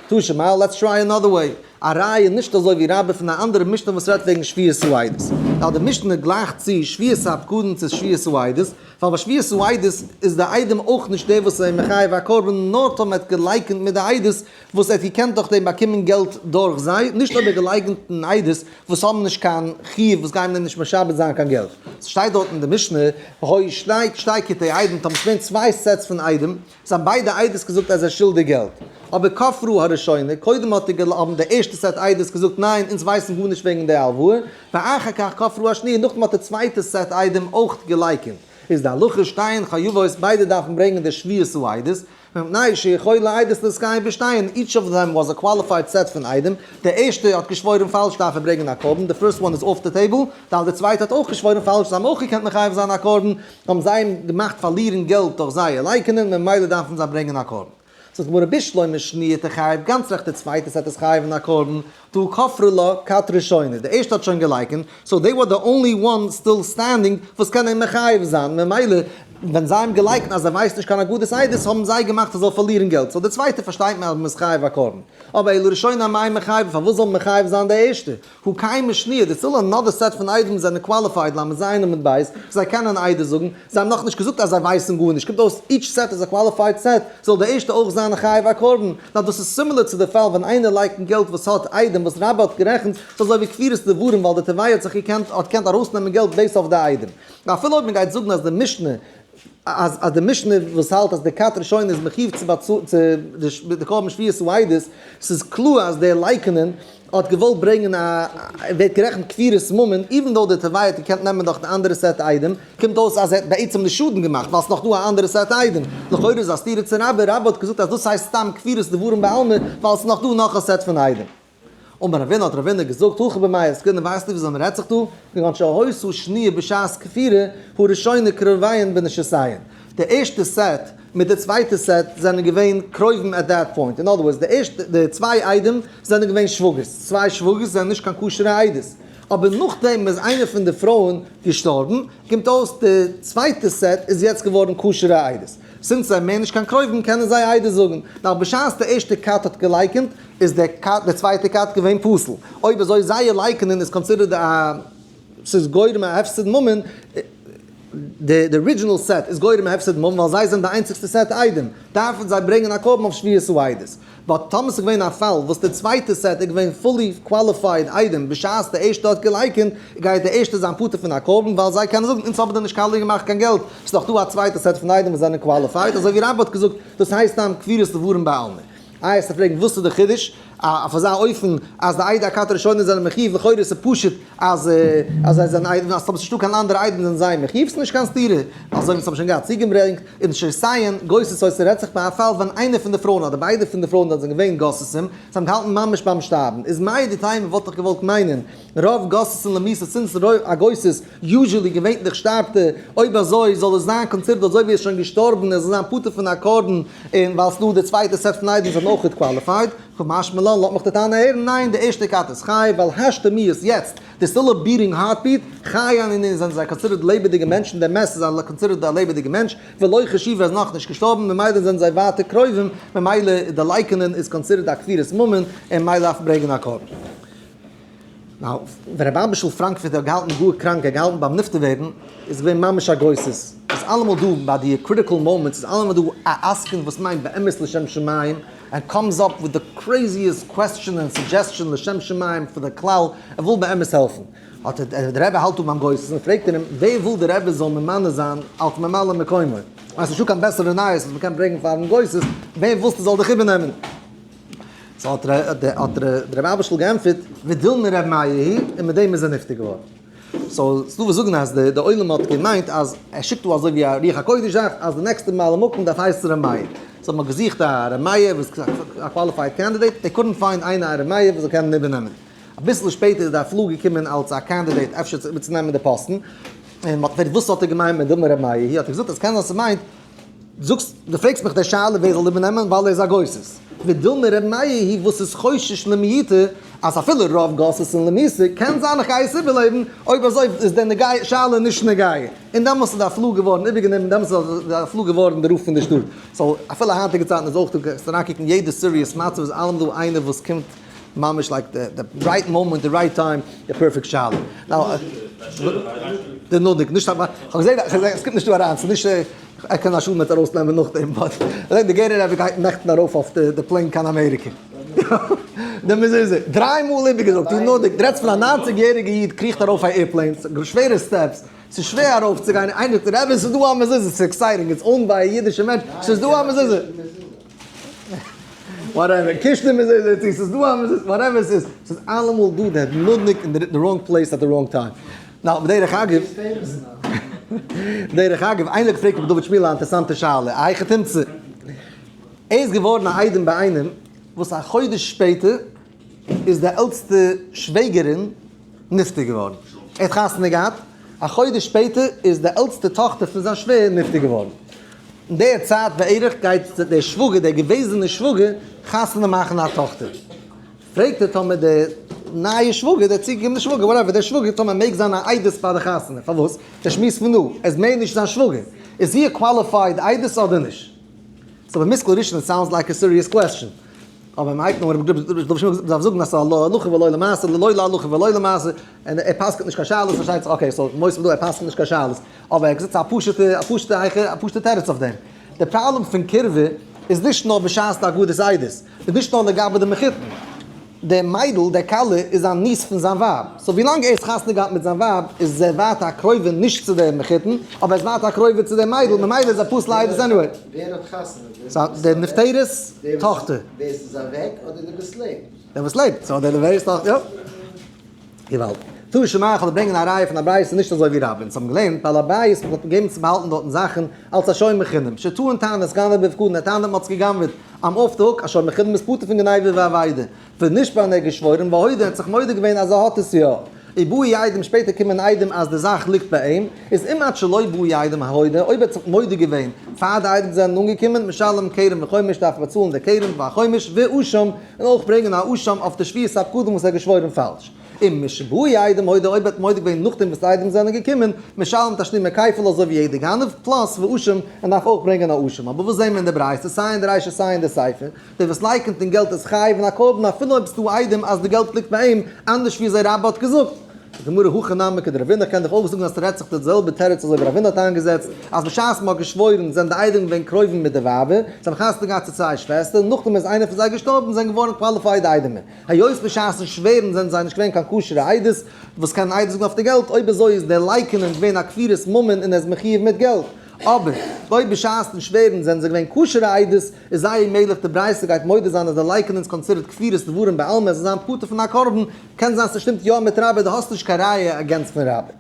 תא שמע, let's try another way. א ראיה נישט אזוי ווי רבה פון א אנדערע משנה וואס רעדט וועגן שבועת העדות. ווייל די משנה גלייכט צו שבועת הפקדון צו שבועת העדות, ווייל ביי שבועת העדות איז די עדים אויך נישט דער וואס איז מחייב א קרבן נאר טאמער ער האט געלייקענט מיט די עדות וואס ער האט געקענט דורך דעם באקומען געלט דורך זיי, נישט אויב ער געלייקענט אין עדות וואס האבן נישט קיין חיוב וואס גייען אים נישט משעבד זיין קיין געלט. ס'שטייט דארט אין די משנה, היו שתי כיתי עדים, טאמער ס'געווען צוויי sets פון עדים, זיי האבן ביידע עדות געזאגט אז ער איז שולדיג געלט. אבער כפרה הראשונה, קודם האט די האבן די ערשטע set עדות געזאגט ניין אונז ווייסן גארנישט וועגן די הלוואה, ואחר כך כפרה השניה, נאכדעם האט די צווייטע set עדים אויך געלייקענט. איז די הלכה שתיהן חייבות ביידע דארפן ברענגען די שבועת העדות, מפני שיכולין העדות להתקיים בשתיהן, each of them was a qualified set פון עדים, די ערשטע האט געשוואוירן פאלש דארף ער ברענגען א קרבן, the first one is off the table, ווייל די צווייטע האט אויך געשוואוירן פאלש, זיי האבן אויך געקענט מחייב זיין א קרבן, האבן זיי אים געמאכט פארלירן געלט דורך זייער לייקענען, ממילא דארפן זיי ברענגען א קרבן. זאגט די גמרא בשלמא שניה תיחייב, גאנץ רעכט די צווייטע set איז חייב אין א קרבן, דהא כפרה לה כת ראשונה, די ערשטע האט שוין געלייקענט, so they were the only one still standing וואס קען אים מחייב זיין, ממילא ווען זיי האבן געלייקנט אז ער ווייסט נישט קיין אגודת עדות האבן זיי געמאכט ער זאל פארלירן געלט, so די צווייטע פארשטייט מען אז מען איז חייב א קרבן. אבער אלא ראשונה אמאי מיחייבא, פארוואס זאל מען מחייב זיין די ערשטע? הא קיימא שניה, there's still another set פון עדים זענען qualified ל' ז' עמוד ב', זיי קענען עדות זאגן, זיי האבן נאכנישט געזאגט אז זיי ווייסן גארנישט, קומט אויס each set איז א qualified set, זאל די ערשטע אויך זיין א חייב א קרבן. נאר דאס איז similar צו די פאל ווען איינער לייקנט געלט וואס האט עדים וואס רבה האט גערעכנט, ס'איז אזוי ווי כפירת דברים ווייל די תובע האט זיך געקענט האט געקענט ארויסנעמען געלט based אויף די עדים. אפילו אויב מען גייט זאגן אז די משנה אז אז די משנה וואס האלט אז די כת ראשונה איז מחיוב צו באצאלן צו די קרבן שבועת העדות, ס'איז קלאר אז דער לייקענען האט געוואלט ברענגען א ווערט גערעכנט כפירת ממון, even though דער תובע האט געקענט נעמען דורך די אנדערע set עדים, קומט אויס אז ער האט בעצם נישט שאדן געמאכט ווייל ס'איז נאך דא א אנדערע set עדים. לכאורה איז א סתירה צו רבה, רבה האט געזאגט אז דאס הייסט סתם כפירת דברים בעלמא ווייל ס'איז נאך דא נאך א set פון עדים. אמר רבינא האט רבינא געזאגט הכא במאי עסקינן ווייסטו וויאזוי מ'רעדט זיך דא? כגון שהיתה שניה בשעת כפירה הראשונה קרוביהן בנשותיהן. די ערשטע set מיט די צווייטע set זענען געווען קרובים at that point, in other words די ערשטע די צוויי עדים זענען געווען שוואגערס, צוויי שוואגערס זענען נישט קיין כשר'ע עדות, אבער נאכדעם איז איינע פון די פרויען געשטארבן, קומט אויס די צווייטע set איז יעצט געווארן כשר'ע עדות, since זיי מער נישט קיין קרובים קענען זיי עדות זאגן, נאר בשעת די ערשטע כת האט געלייקענט איז די כת די צווייטע כת געווען פסול, אויב אזוי זייער לייקענען איז considered א ס'איז גורם א הפסד ממון, די original set איז גורם א הפסד ממון ווייל זיי זענען די איינציגסטע set עדים, דארפן זיי ברענגען א קרבן אויף שבועת העדות. but טאמער ס'איז געווען א פאל וואס די צווייטע set איז געווען fully qualified עדים בשעת די ערשטע האט געלייקענט, גייט די ערשטע זיין פטור פון א קרבן ווייל זיי קענען זאגן אונז האבן דיר נישט קאליע געמאכט קיין געלט, ס'איז דאך דא א צווייטע set פון עדים וואס זענען qualified, אזוי ווי רבה האט געזאגט, דאס הייסט סתם כפירת דברים בעלמא. איי וועסטו פרעגן וואס איז די חידוש אויף אזא אופן אז די עדי הכת הראשונה זענען מחיוב, לכאורה איז פשוט אז אז זיי זענען עדים, אז טאמער ס'נישטא קיין אנדערע עדים זענען זיי מחיוב, ס'נישט קיין סתירה, אזוי ווי אונז האבן שוין געהאט צוגעברענגט ונשותיהן גוססות, ס'רעדט זיך ביי א פאל ווען איינע פון די פרויען אדער ביידע פון די פרויען זענען געווען גוססים, זיי האבן געהאלטן ממש ביים שטארבן, איז מהו דתימא וואלט איך געוואלט מיינען רוב גוססין למיתה since א גוסס usually געווענליך שטארבט ער, אויב אזוי זאל עס זיין considered אזוי ווי ער איז שוין געשטארבן ער זאל זיין פטור פון א קרבן, און ווייל ס'דא די צווייטע סעט פון עדים זענען אויכעט qualified, קא משמע לן לאט מיך די טענה הערן, ניין די ערשטע כת איז חי ווייל השתא מיהת יעצט די still a beating heartbeat, חי אני נ זענען זיי considered לעבעדיגע מענטשן, דער מת איז א considered א לעבעדיגע מענטש, ולא חשיבי איז נאכנישט געשטארבן ממילא זענען זיי ווייטער קרובים, ממילא די לייקענען איז considered א כפירת ממון און ממילא דארף מען ברענגען א קרבן. Now, ווען רבי אביש'ל פראנקפורטער האט געהאלטן גאר קראנק, ער האט געהאלטן ביים נפטר ווערן, איז געווען ממש א גוסס. איז אלעמאל דא ביי די critical moments איז אלעמאל דא א עסקן וואס מיינט באמת לשם שמים, and comes up with the craziest question and suggestion לשם שמים פאר די כלל, ער וויל באמת העלפן. האט דער רבי האלט אן ביים גוסס און פרעגט אים, ווער וויל דער רבי זאל ממנה זיין אלס ממלא מקומו? אז ס'נישטא קיין בעסערע נייעס וואס מ'קען ברענגען פארן גוסס, וועם ווילסטו זאל דיך איבערנעמען? So האט רבי אביש'ל געענטפערט, ודילמא רבי מאיר היא, און מיט דעם איז ער נפטר געווארן. So ס'דא וואס זאגן אז די עולם האט געמיינט אז ער שיקט דא אזוי ווי א רוח הקודש זאך, אז די נעקסטע ממלא מקום דארף הייסן רבי מאיר. So האט מען געזוכט א רבי מאיר וואס איז א qualified candidate, they couldn't find איינער א רבי מאיר וואס זאל קענען איבערנעמען. אביסל שפעטער איז די הפלאה געקומען אלס א candidate אפשר איבערצונעמען די פאסטן, און מ'האט געפרעגט וואס האט ער געמיינט מיט דילמא רבי מאיר היא, האט ער געזאגט אז קען זיין ס'מיינט זאגסט, דו פרעגסט מיך די שאלה ווער זאל איבערנעמען ווייל ער איז א גוסס. ודילמא ר' מאיר היא וואס איז חושש למיתה אז אפילו רוב גוססין למיתה קען זיין איך גיי עס איבערלעבן, אויב אזוי איז דען די שאלה נישט נוגע. און דעמאלס איז די הפלאה געווארן איבערגענומען, דעמאלס איז די הפלאה געווארן די רב פון די שטאט. So אפילו היינטיגע צייטן איז אויך דא, קענסט אריינקוקן יעדע serious מצב איז אלעמאל דא איינער וואס קומט ממש like the right moment the right time די perfect שאלה. Now די נודניק נישט אבער כ'האב געזען עס קומט נישט דא אריין ס'איז נישט ער קען א שאד מיט ארויסנעמען נאכדעם but כ'זעה די גערער רבי גייט נעכטן ארויף אויף די plane קיין אמעריקע. די מזוזה דריי מאל איבערגעזאגט די נודניק דו רעדסט פון א 90 יעריגע איד קריכט ארויף א airplane שווערע steps ס'איז שווער ארויף צו גיין איינער זאגט רבי ס'איז דא א מזוזה ס'איז exciting it's owned by א אידישע מענטש ס'איז דא א מזוזה. Whatever, קיש די מזוזה צו ס'איז דא א מזוזה, whatever עס איז, ס'איז אלעמאל דא דער נודניק אין די wrong place at the wrong time. Now, בדרך אגב, בדרך אגב, איינער האט געפרעגט רבי דוד שמיל א אינטערסאנטע שאלה, א היכי תמצא, ער איז געווארן א איידעם ביי איינעם וואס א חודש שפעטער איז די עלטסטע שוועגערין נפטר געווארן, ער האט חתונה געהאט, א חודש שפעטער איז די עלטסטע טאכטער פון זיין שווער נפטר געווארן. אין דער צייט בערך גייט דער שוואגער, דער געוועזענער שוואגער, חתונה מאכן א טאכטער. פרעגט ער טאמער דער נייער שוואגער, דער צוגעקומענער שוואגער, whatever, דער שוואגער טאמער מעג זיין א עדות ביי די חתונה. פארוואס? דער שמועס פון דא, ער איז מער נישט זיין שוואגער. איז he a qualified עדות אדער נישט? So במושכל ראשון it sounds like a serious question. אבער מ'הייבט נאר מ'דארף זאגן אז ס'איז א להלכה ולא למעשה, לא להלכה ולא למעשה, און ער פסק'נט נישט קיין שאלות, פארשטייט זיך, okay, so מוסיף דא ער פסק'נט נישט קיין שאלות, אבער ער האט געזאגט ס'איז א פשוט'ע, א פשוט'ע היכי, א פשוט'ע תירוץ אויף דעם. די פראבלעם פון קירבה איז נישט נאר בשעת די הגדת עדות, איז נישט נאר לגבי די מחותן. די מיידל, די כלה, איז א niece פון זיין ווייב. So ווילאנג ער איז חתונה געהאט מיט זיין ווייב, איז ער ווייטער א קרובה נישט צו די מחותן, אבער ער איז ווייטער א קרובה צו די מיידל, ממילא איז ער פסול לעדות anyway. ווער האט חתונה? סא די נפטרת'ס טאכטער. ווער ס'איז אוועק אדער די וואס לעבט? דער וואס לעבט. So דער נפטרת'ס טאכטער, יא. געוואלד. תא שמע, איך וועל ברענגען א ראיה פון א ברייתא נישט אזוי ווי רב. אונז האבן געלערנט בעל הבית וואס האט געגעבן צו באהאלטן דארטן זאכן אלס א שומר חינם. שטען טענות גנב בפקדון, ער טענה'ט מ'האט עס גע'גנב'עט. I'm off the hook, א שומר חינם איז פטור פון גניבה ואבידה. ונשבע און ער האט געשוואוירן, והודה ער האט זיך מודה געווען אז ער האט עס יא. ובאו עדים שפעטער קומען עדים אז די זאך ליגט ביי אים, איז אם עד שלא באו עדים הודה, אויב ער האט זיך מודה געווען פאר די עדים זענען אנגעקומען, משלם קרן וחומש דארף ער באצאלן די קרן והחומש ואשם, און אויך ברענגען א אשם אויף די שבועת הפקדון וואס ער האט געשוואוירן פאלש. אם משבאו עדים הודה אויב ער האט מודה געווען נאכדעם וואס די עדים זענען געקומען, משלם תשלומי כפל אזוי ווי יעדע גנב, plus ואשם, ער דארף אויך ברענגען א אשם. אבער וואס זעהן מיר אין די ברייתא, סיי אין די רישא סיי אין די סיפא, דער וואס לייקענט אין געלט איז חייב אין א קרבן אפילו אויב ס'דא עדים אז די געלט ליגט ביי אים, אנדערש ווי אזוי רבה האט געזאגט. זאגט די גמרא הכי נמי כדרבינא קען דאך אויך זאגן אז ס'רעדט זיך די זעלבע תירוץ אזוי ווי רבינא האט איינגעזעצט, אז בשעת מ'האט געשוואוירן זענען די עדים געווען קרובים מיט די ווייבער, זיי האבן חתונה געהאט צו צוויי שוועסטער, נאכדעם איז איינער פון זיי געשטארבן זענען געווארן qualified איידעמער. היות בשעת'ן שווערן זענען זיי נישט געווען קיין כשר'ע עדות וואס קענען עדות זאגן אויף די געלט, אויב אזוי איז דער לייקענען געווען א כפירת ממון און ער איז מחיוב מיט געלט. אבער אויב בשעת'ן שווערן זענען זיי געווען כשר'ע עדות, איז זייער מעגליך די ברייתא גייט מודה זיין אז די לייקענען איז considered כפירת דברים בעלמא עס זאל זיין פטור פון א קרבן, קען זיין ס'שטימט יא מיט רבה, דו האסט נישט קיין ראיה against פון רבה.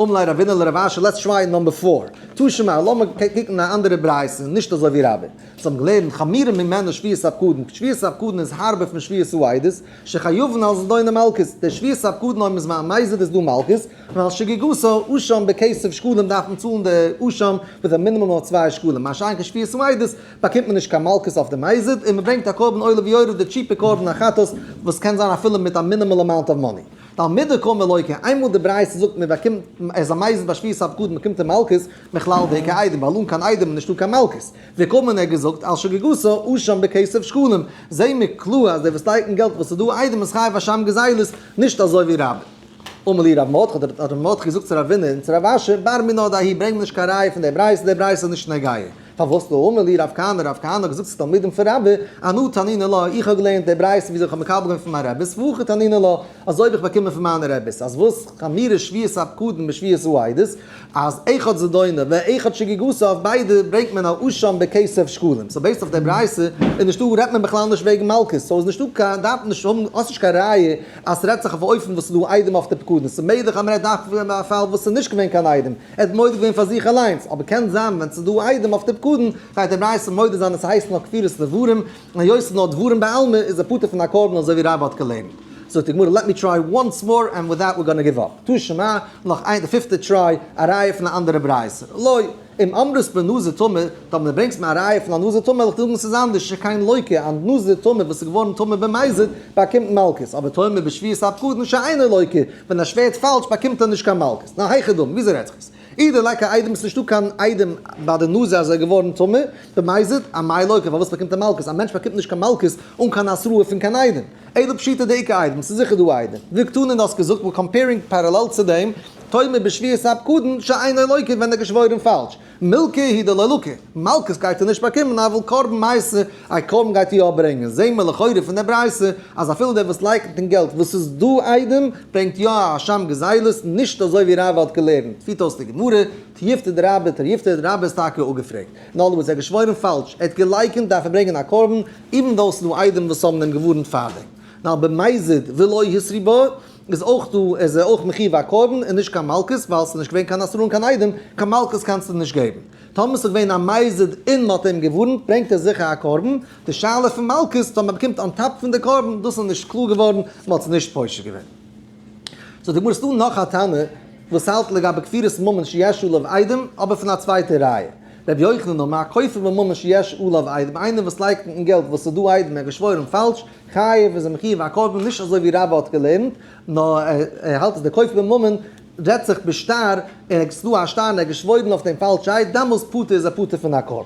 אמר ליה רבינא לרב אשי let's try number four. תא שמע, לאמיר קוקן א אנדערע ברייתא, נישט אזוי ווי רבה. זיי האבן געלערנט חמורה ממנה שבועת הפקדון, שבועת הפקדון איז הארבער פון שבועת העדות, שחייבין על זדונו מלקות, דער שבועת הפקדון אויב מ'איז מזיד איז דא מלקות, און על שגגתו אשם בכסף שקלים דארף מען צאלן די אשם מיט א מינימום אויף 2 שקלים, מה שאין כן שבועת העדות באקומט מען נישט קיין מלקות אויף די מזיד, און מ'ברענגט א קרבן עולה ויורד די טשיפע קרבן החטאת וואס קען זיין אפילו מיט א minimal amount of money. דעל מדקאמר לוקה, איינמאל די ברייתא זאגט מען באקומט ער איז א מזיד ביי שבועת הפקדון באקומט ער מלקות, מכלל דאיכא עדים, ווייל אן קיין עדים איז נישטא קיין מלקות. וקאמר ער געזאגט על שגגתו אשם בכסף שקלים, זעהן מיר קלאר אז דער וואס לייקנט געלט וואס איז דא עדים איז חייב אשם גזילות, נישט אזוי ווי רבה. אמר להו רב מרדכי, האט רב מרדכי געזאגט צו רבינא און צו רב אשי, בר מינה דההיא, ברענג מיר נישט קיין ראיה פון דער ברייתא, דער ברייתא איז נישט נוגע. פארוואס דא? אמר להו רב כהנא, רב כהנא האט געזאגט צו תלמידים פון רבה, אנא תנינא לה, איך האב געלערנט די ברייתא וויאזוי איך האב מקבל געווען פון מיין רעביס, והכי תנינא לה, אזוי האב איך באקומען פון מיינע רעביס, אז וואס חמורה שבועת הפקדון משבועת העדות, אז אחד זדונו ואחד שגגתו אויף ביידע ברענגט מען א אשם בכסף שקלים, so based אויף די ברייתא איז נישטא רעדט מען בכלל נישט וועגן מלקות, so איז נישטא קיין דארף מען נישט האבן האסט נישט קיין ראיה אז ס'רעדט זיך אויף א אופן וואס ס'איז דא עדים אויף די פקדון, ס'איז מעגליך אז מ'רעדט דווקא פון א פאל וואס ס'איז נישט געווען קיין עדים, ער האט מודה געווען פאר זיך אליינס, אבער קען זיין ווען ס'איז דא עדים אויף די פקדון גייט די ברייתא מודה זיין אז ס'הייסט נאר כפירת דברים, און היות ס'איז נאר דברים בעלמא איז ער פטור פון א קרבן אזוי ווי רבה האט געלערנט. זאגט די גמרא let me try once more and with that we're gonna give up. תא שמע, נאך איין די פיפטע try, א ראיה פון א אנדערע ברייתא. לא, אם אמרת בנזיר טמא, טאמער דו ברענגסט מיר א ראיה פון א נזיר טמא וועל איך דיר זאגן ס'איז אנדערש, שכן לוקה, א נזיר טמא וואס איז געווארן טמא במזיד באקומט מלקות, אבער טמא בשבועת הפקדון שאינו לוקה, ווען ער שווערט פאלש באקומט ער נישט קיין מלקות. נא היכי דמי, וויאזוי רעדט זיך עס? אי דליכא עדים ס'איז נישטא קיין עדים ביי די נזיר אז ער איז געווארן טמא במזיד, אמאי לוקה פארוואס באקומט ער מלקות? א מענטש באקומט נישט קיין מלקות אן קיין התראה פון קיין עדים. אלא פשיטא דאיכא עדים, ס'איז זיכער דא עדים. וקתני דו האסט געזאגט we're comparing parallel צו דעם, טמא בשבועת הפקדון שאינו לוקה ווען ער געשוואוירן פאלש. מילקא הוא דלא לקי, מלקות גייט ער נישט באקומען אבל קרבן מייתי, א קרבן גייט ער יא ברענגען. זעהן מיר לכאורה פון דער ברייתא אז אפילו דער וואס לייקנט אין געלט וואס איז דא עדים ברענגט יא א אשם גזילות, נישט אזוי ווי רבה האט געלערנט. פירט אויס די גמרא, תיובתא דרבה, תיובתא דרבה איז טאקע אפגעפרעגט. אין other words ער האט געשוואוירן פאלש, ער האט געלייקנט דארף ער ברענגען א קרבן, even though ס'איז דא עדים וואס האבן אים געווארנט פארדעם. נאר במזיד ולא התרו בו איז אויך דא, איז ער אויך מחיוב א קרבן און נישט קיין מלקות, ווייל ס'איז נישט געווען קיין התראה און קיין עדים, קיין מלקות קענסטו נישט געבן. טאמער ס'איז געווען א מזיד און מ'האט אים געווארנט, ברענגט ער זיכער א קרבן. די שאלה פון מלקות, טאמער מ'באקומט on top פון די קרבן, דאס איז נישט קלאר געווארן, מ'האט עס נישט פושט געווען. זאגט די גמרא, ס'דא נאך א תנא וואס האלט לגבי כפירת ממון שיש עליו עדים, אבער פון א צווייטע ראיה. רבי יוחנן אמר, הכופר בממון שיש עליו עדים, איינער וואס לייקנט אין געלט וואס איז דא עדים, ער האט געשוואוירן פאלש, חייב איז ער מחיוב א קרבן, נישט אזוי ווי רבה האט געלערנט, נאר ער האלט אז דער כופר בממון רעדט זיך בשטר, און עס איז דא א שטר און ער האט געשוואוירן אויף דעם פאלשהייט, דאמאלס פטור איז ער פטור פון א קרבן.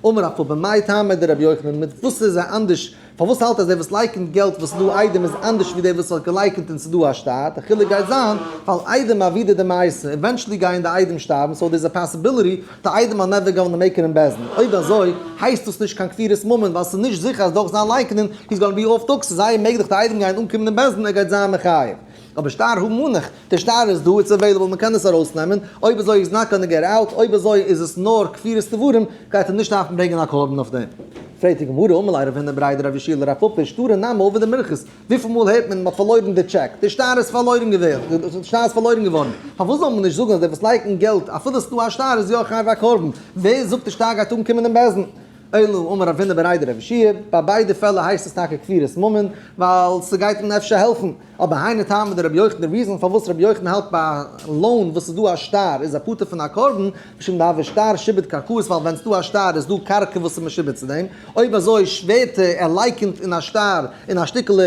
אמר רב פפא, מאי טעמא דרבי יוחנן, מיט וואס איז ער אנדערש, פארוואס האלט אז דער וואס לייקנט געלט וואס איז דא עדים איז אנדערש ווי דער וואס האט געלייקנט און ס'איז דא א שטר, די חילוק גייט זיין ווייל עדים עבידי דמייתי, eventually גייען די עדים שטארבן so there's a possibility די עדים are never gonna make it אין בית דין, אויב אזוי הייסט דאס נישט קיין כפירת ממון ווייל ס'איז נישט זיכער אז דורך זיין לייקענען he's gonna be off the hook, ס'איז זייער מעגליך די עדים גייען אנקומען אין בית דין ער גייט זיין מחייב. אבער שטר הא מנח, די שטר איז דא, it's available, מ'קען עס ארויסנעמען, אויב אזוי איז not gonna get out, אויב אזוי איז עס נאר כפירת דברים, גייט ער נישט דארפן ברענגען א קרבן אויף דעם. פרעגט די גמרא, אמר ליה רב הונא בריה דרב יהושע לרב פפא, שטרא נמי עביד מרחס, וויפיל מאל הערט מען מ'האט פארלוירן די טשעק, די שטר איז פארלוירן געווען, די שטר איז פארלוירן געווארן, פארוואס זאל מען נישט זאגן אז דער וואס לייקנט געלט אפילו עס איז דא א שטר איז יא חייב א קרבן, ווער זאגט די שטר גייט אנקומען אין בית דין? אלא אמר רב הונא בריה דרב יהושע, ביי ביידע פעלער הייסט עס טאקע כפירת ממון, ווייל ס'גייט אים אפשר העלפן. אבער היינו טעמא דרבי יוחנן, די reason פארוואס רבי יוחנן האלט ביי א loan וואס איז דא א שטר איז א פטור פון א קרבן, משום דהוי שטר שעבוד קרקעות, ווייל ווען ס'דא א שטר איז דא קרקע וואס איז משועבד צו דעם, אויב אזוי שווערט ער, ער לייקענט אין א שטר, אין א שטיקעלע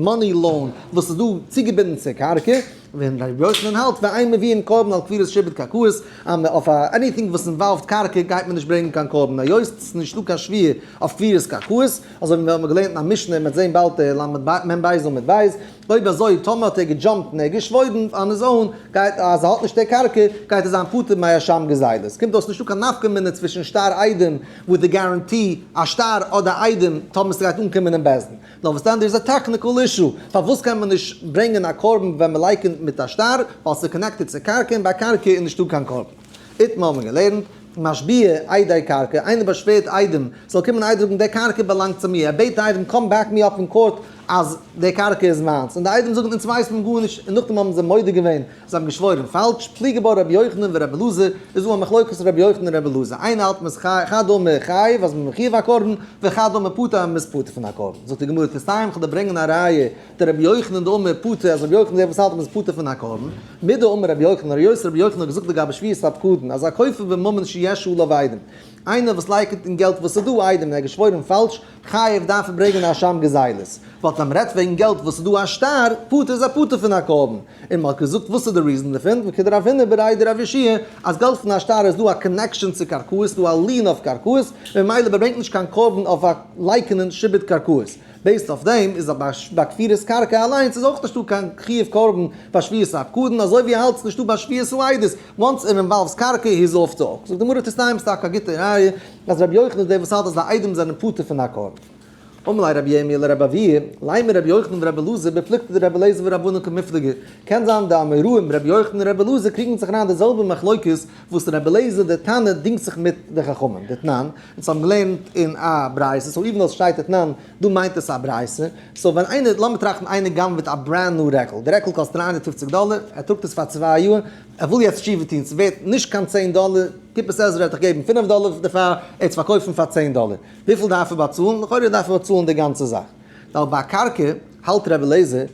money loan וואס איז דא צוגעבינדן צו קרקע, ווען רבי יוחנן האלט ואין מביאין קרבן על כפירת שעבוד קרקעות, אז מען אויף א anything וואס involved קרקע גייט מען נישט ברענגען קיין קרבן היות ס'איז נישטא קיין שבועה אויף כפירת קרקעות, אזוי ווי מיר האבן געלערנט אין א משנה, מ'וועט זען באלד די למ"ב עמוד ב', אויב אזוי טאמער האט ער געדזשאמפט און ער האט געשוואוירן on his own, גייט אז ער האט נישט די קרקע, גייט ער זיין פטור מאשם גזילות. קומט אויס נישטא קיין נפקא מינה צווישן שטר עדים with the guarantee א שטר אדער עדים טאמער ס'גייט אנקומען אין בית דין. נאר וואס דען, there is a technical issue, פארוואס קען מען נישט ברענגען א קרבן ווען מען לייקענט מיט א שטר, ווייל ס'איז connected צו קרקע און ביי קרקע איז נישטא קיין קרבן. איתמר האט מען געלערנט, משביע עדי קרקע, איינער באשווערט עדים, ס'זאל קומען עדים זאגן די קרקע באלאנגט צו מיר, ער בעט די עדים come back me up אין court אז די קרקע איז מיינס, און די עדים זאגן אונז ווייסן מען גארנישט, און נאכדעם האבן זיי מודה געווען, זיי האבן געשוואוירן פאלש, פליגי בה רבי יוחנן ורבי אלעזר, איז דא א מחלוקת רבי יוחנן און רבי אלעזר, איינער האלט מ'איז חד אמר חייב אז מ'איז מחויב א קרבן, וחד אמר פטור אז מ'איז פטור פון א קרבן. זאגט די גמרא תסתיים כ'וועל דיר ברענגען א ראיה דרבי יוחנן דאמר פטור אז רבי יוחנן איז דער וואס האלט אז מ'איז פטור פון א קרבן, מדאמר רבי יוחנן היות רבי יוחנן האט געזאגט לגבי שבועת הפקדון אז הכופר בממון שיש עליו עדים, איינער וואס לייקענט אין געלט וואס איז דא עדים און ער האט געשוואוירן פאלש, חייב דארף ער ברענגען א אשם גזילות, ווייל ווען מ'רעדט וועגן געלט וואס איז דא א שטר, פטור איז א פטור פון א קרבן, און מ'האט געזאגט וואס איז די reason דערפון, וכדרב הונא בריה דרב יהושע אז געלט פון א שטר איז דא א connection צו קרקעות, דא א lien אויף קרקעות, ממילא מ'ברענגט נישט קיין קרבן אויף א לייקענען שעבוד קרקעות. based אויף דעם איז ביי כפירת קרקע אליינס איז אויך נישטא קיין חיוב קרבן ביי שבועת הפקדון, אזוי ווי האלטס נישטא ביי שבועת העדות, once it involves קרקע he's off the hook. זאגט די גמרא תסתיים ס'טאקע א גוטע ראיה אז רבי יוחנן איז דער וואס האלט אז די עדים זענען פטור פון א קרבן. אמר ליה רבי ירמי' לרבי אבהו, לימא רבי יוחנן ורבי אלעזר בפלוגתא דרבי אליעזר ורבנן קמיפלגי, קען זיין די אמוראים רבי יוחנן און רבי אלעזר קריגן זיך אריין די זעלבע מחלוקת וואס רבי אליעזר דער תנא דינגט זיך מיט די חכמים, דתנן, אונז האבן געלערנט אין א ברייתא, so even though ס'שטייט דתנן, דא מיינט עס א ברייתא, so ווען איינער, לאמיר טראכטן איינער גנב'עט א brand new רעקל, די רעקל קאסט 350 דאלער, ער טראגט עס פאר 2 יאר, ער וויל יעצט תשובה טון, ס'ווערט נישט קיין 10 דאלער, קופת עזרא וועט דיך געבן 5 דאלער דערפאר, ער וועט עס פארקויפן פאר 10 דאלער. וויפיל דארף ער באצאלן? לכאורה דארף ער באצאלן די גאנצע זאך. ווייל ביי א קרקע, האלט רבי אליעזר,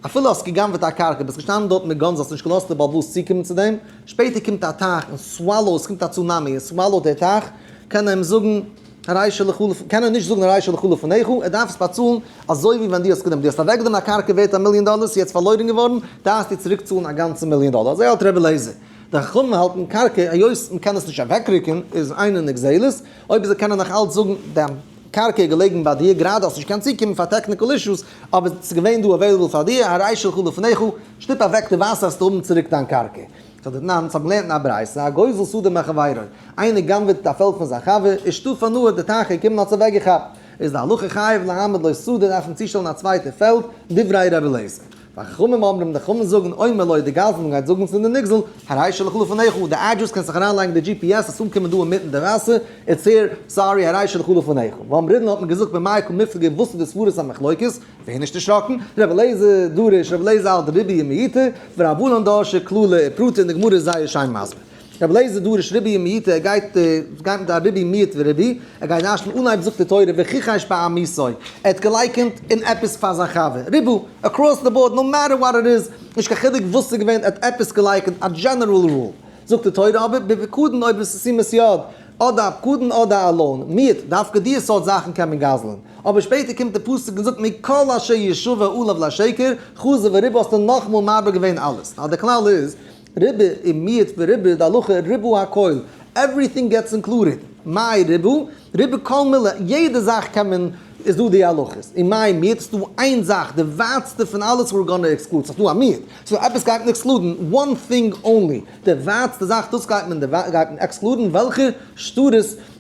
אפילו האסט גע'גנב'עט א קרקע, ביסט געשטאנען דארט מיט guns, האסט נישט געלאזט די בעל הבית צוקומען צו דעם, שפעטער קומט א טייך און swallow, עס קומט א צונאמי און swallow דער טייך, קען ער אים זאגן, הרי שלך לפ, קען ער נישט זאגן הרי שלך לפניך, ער דארף עס באצאלן אזוי ווי ווען דו האסט גענומען, דו האסט אוועקגענומען א קרקע ווערט א מיליאן דאלער, ס'איז יעצט פארלוירן געווארן, דארפסטו צוריק צאלן א גאנצע מיליאן דאלער, אזוי האלט רבי אליעזר. די חכמים האלטן קרקע, היות מ'קען עס נישט אוועקרוקן, איז אינה נגזלת, אויב זיי קענען נאך אלץ זאגן דיין קרקע איז געלעגן ביי דיר, גראדע האסט נישט געקענט צוקומען פאר technical issues, אבער ס'איז געווען דא available פאר דיר, הרי שלך לפניך, שטופ אוועק די וואסער וועסטו האבן צוריק דיין קרקע. סאו דתנן, אונז האבן געלערנט אין א ברייתא, הגוזל שדה מחבירו, איינער גנב'עט א פעלד פון זיין חבר, ושטפה נהר, די טייך איז געקומען האט עס אוועקגעכאפט, איז די הלכה חייב להעמיד לו שדה, דארף מען צושטעלן א צווייטע פעלד, דברי רבי אליעזר. וחכמים אומרים, די חכמים זאגן, אומר לו, די גזלן גייט זאגן צו די נגזל, הרי שלך לפניך, די address קענסט זיך אריינלייגן די GPS, עס אנקומען דא אינמיטן די וואסער, it's here, sorry, הרי שלך לפניך. ואמרינן האט מען געזאגט במאי קא מיפלגי וואס איז די סברת המחלוקת, ווער נישט דערשראקן, רבי אליעזר דריש, רבי אליעזר האלט ריבוי ומיעוטא, ורבנן דרשי כללא ופרטא און די גמרא איז זייער שיין מסביר. רבי אליעזר דריש ריבוי ומיעוטא, ער גייט גייט מיט א ריבוי מיעוט וריבוי, ער גייט דרש'ן אנהייב זאגט די תורה וכחש בעמיתו, ער האט געלייקענט אין עפעס פאר זיין חבר, ריבוי, across the board, no matter what it is, נישט קיין חילוק וואס ס'איז געווען, ער האט עפעס געלייקענט, א general rule. זאגט די תורה אבער בפקדון אויב עס איז שימת יד, אדער א פקדון אדער א loan, מיעוט, דווקא די סארט זאכן קען מען גזל'ן. אבער שפעטער קומט די פסוק און זאגט מכל אשר ישבע עליו לשקר, חזר וריבה האסטו נאכאמאל מרבה געווען אלעס. נאר די כלל איז, ריבה און מיעוט וריבה די הלכה ריבו הכל, everything gets included, מאי ריבו? ריבה כל מילי, יעדע זאך קען מען, איז דא די הלכות, און מאי מיעוט? ס'איז דא איין זאך, די ווייטסטע פון אלעס we're gonna exclude, ס'איז דא א מיעוט, סאו עפעס גייט מען exclude ן, one thing only, די ווייטסטע זאך דאס גייט מען גייט מען exclude ן, וועלכע שטרות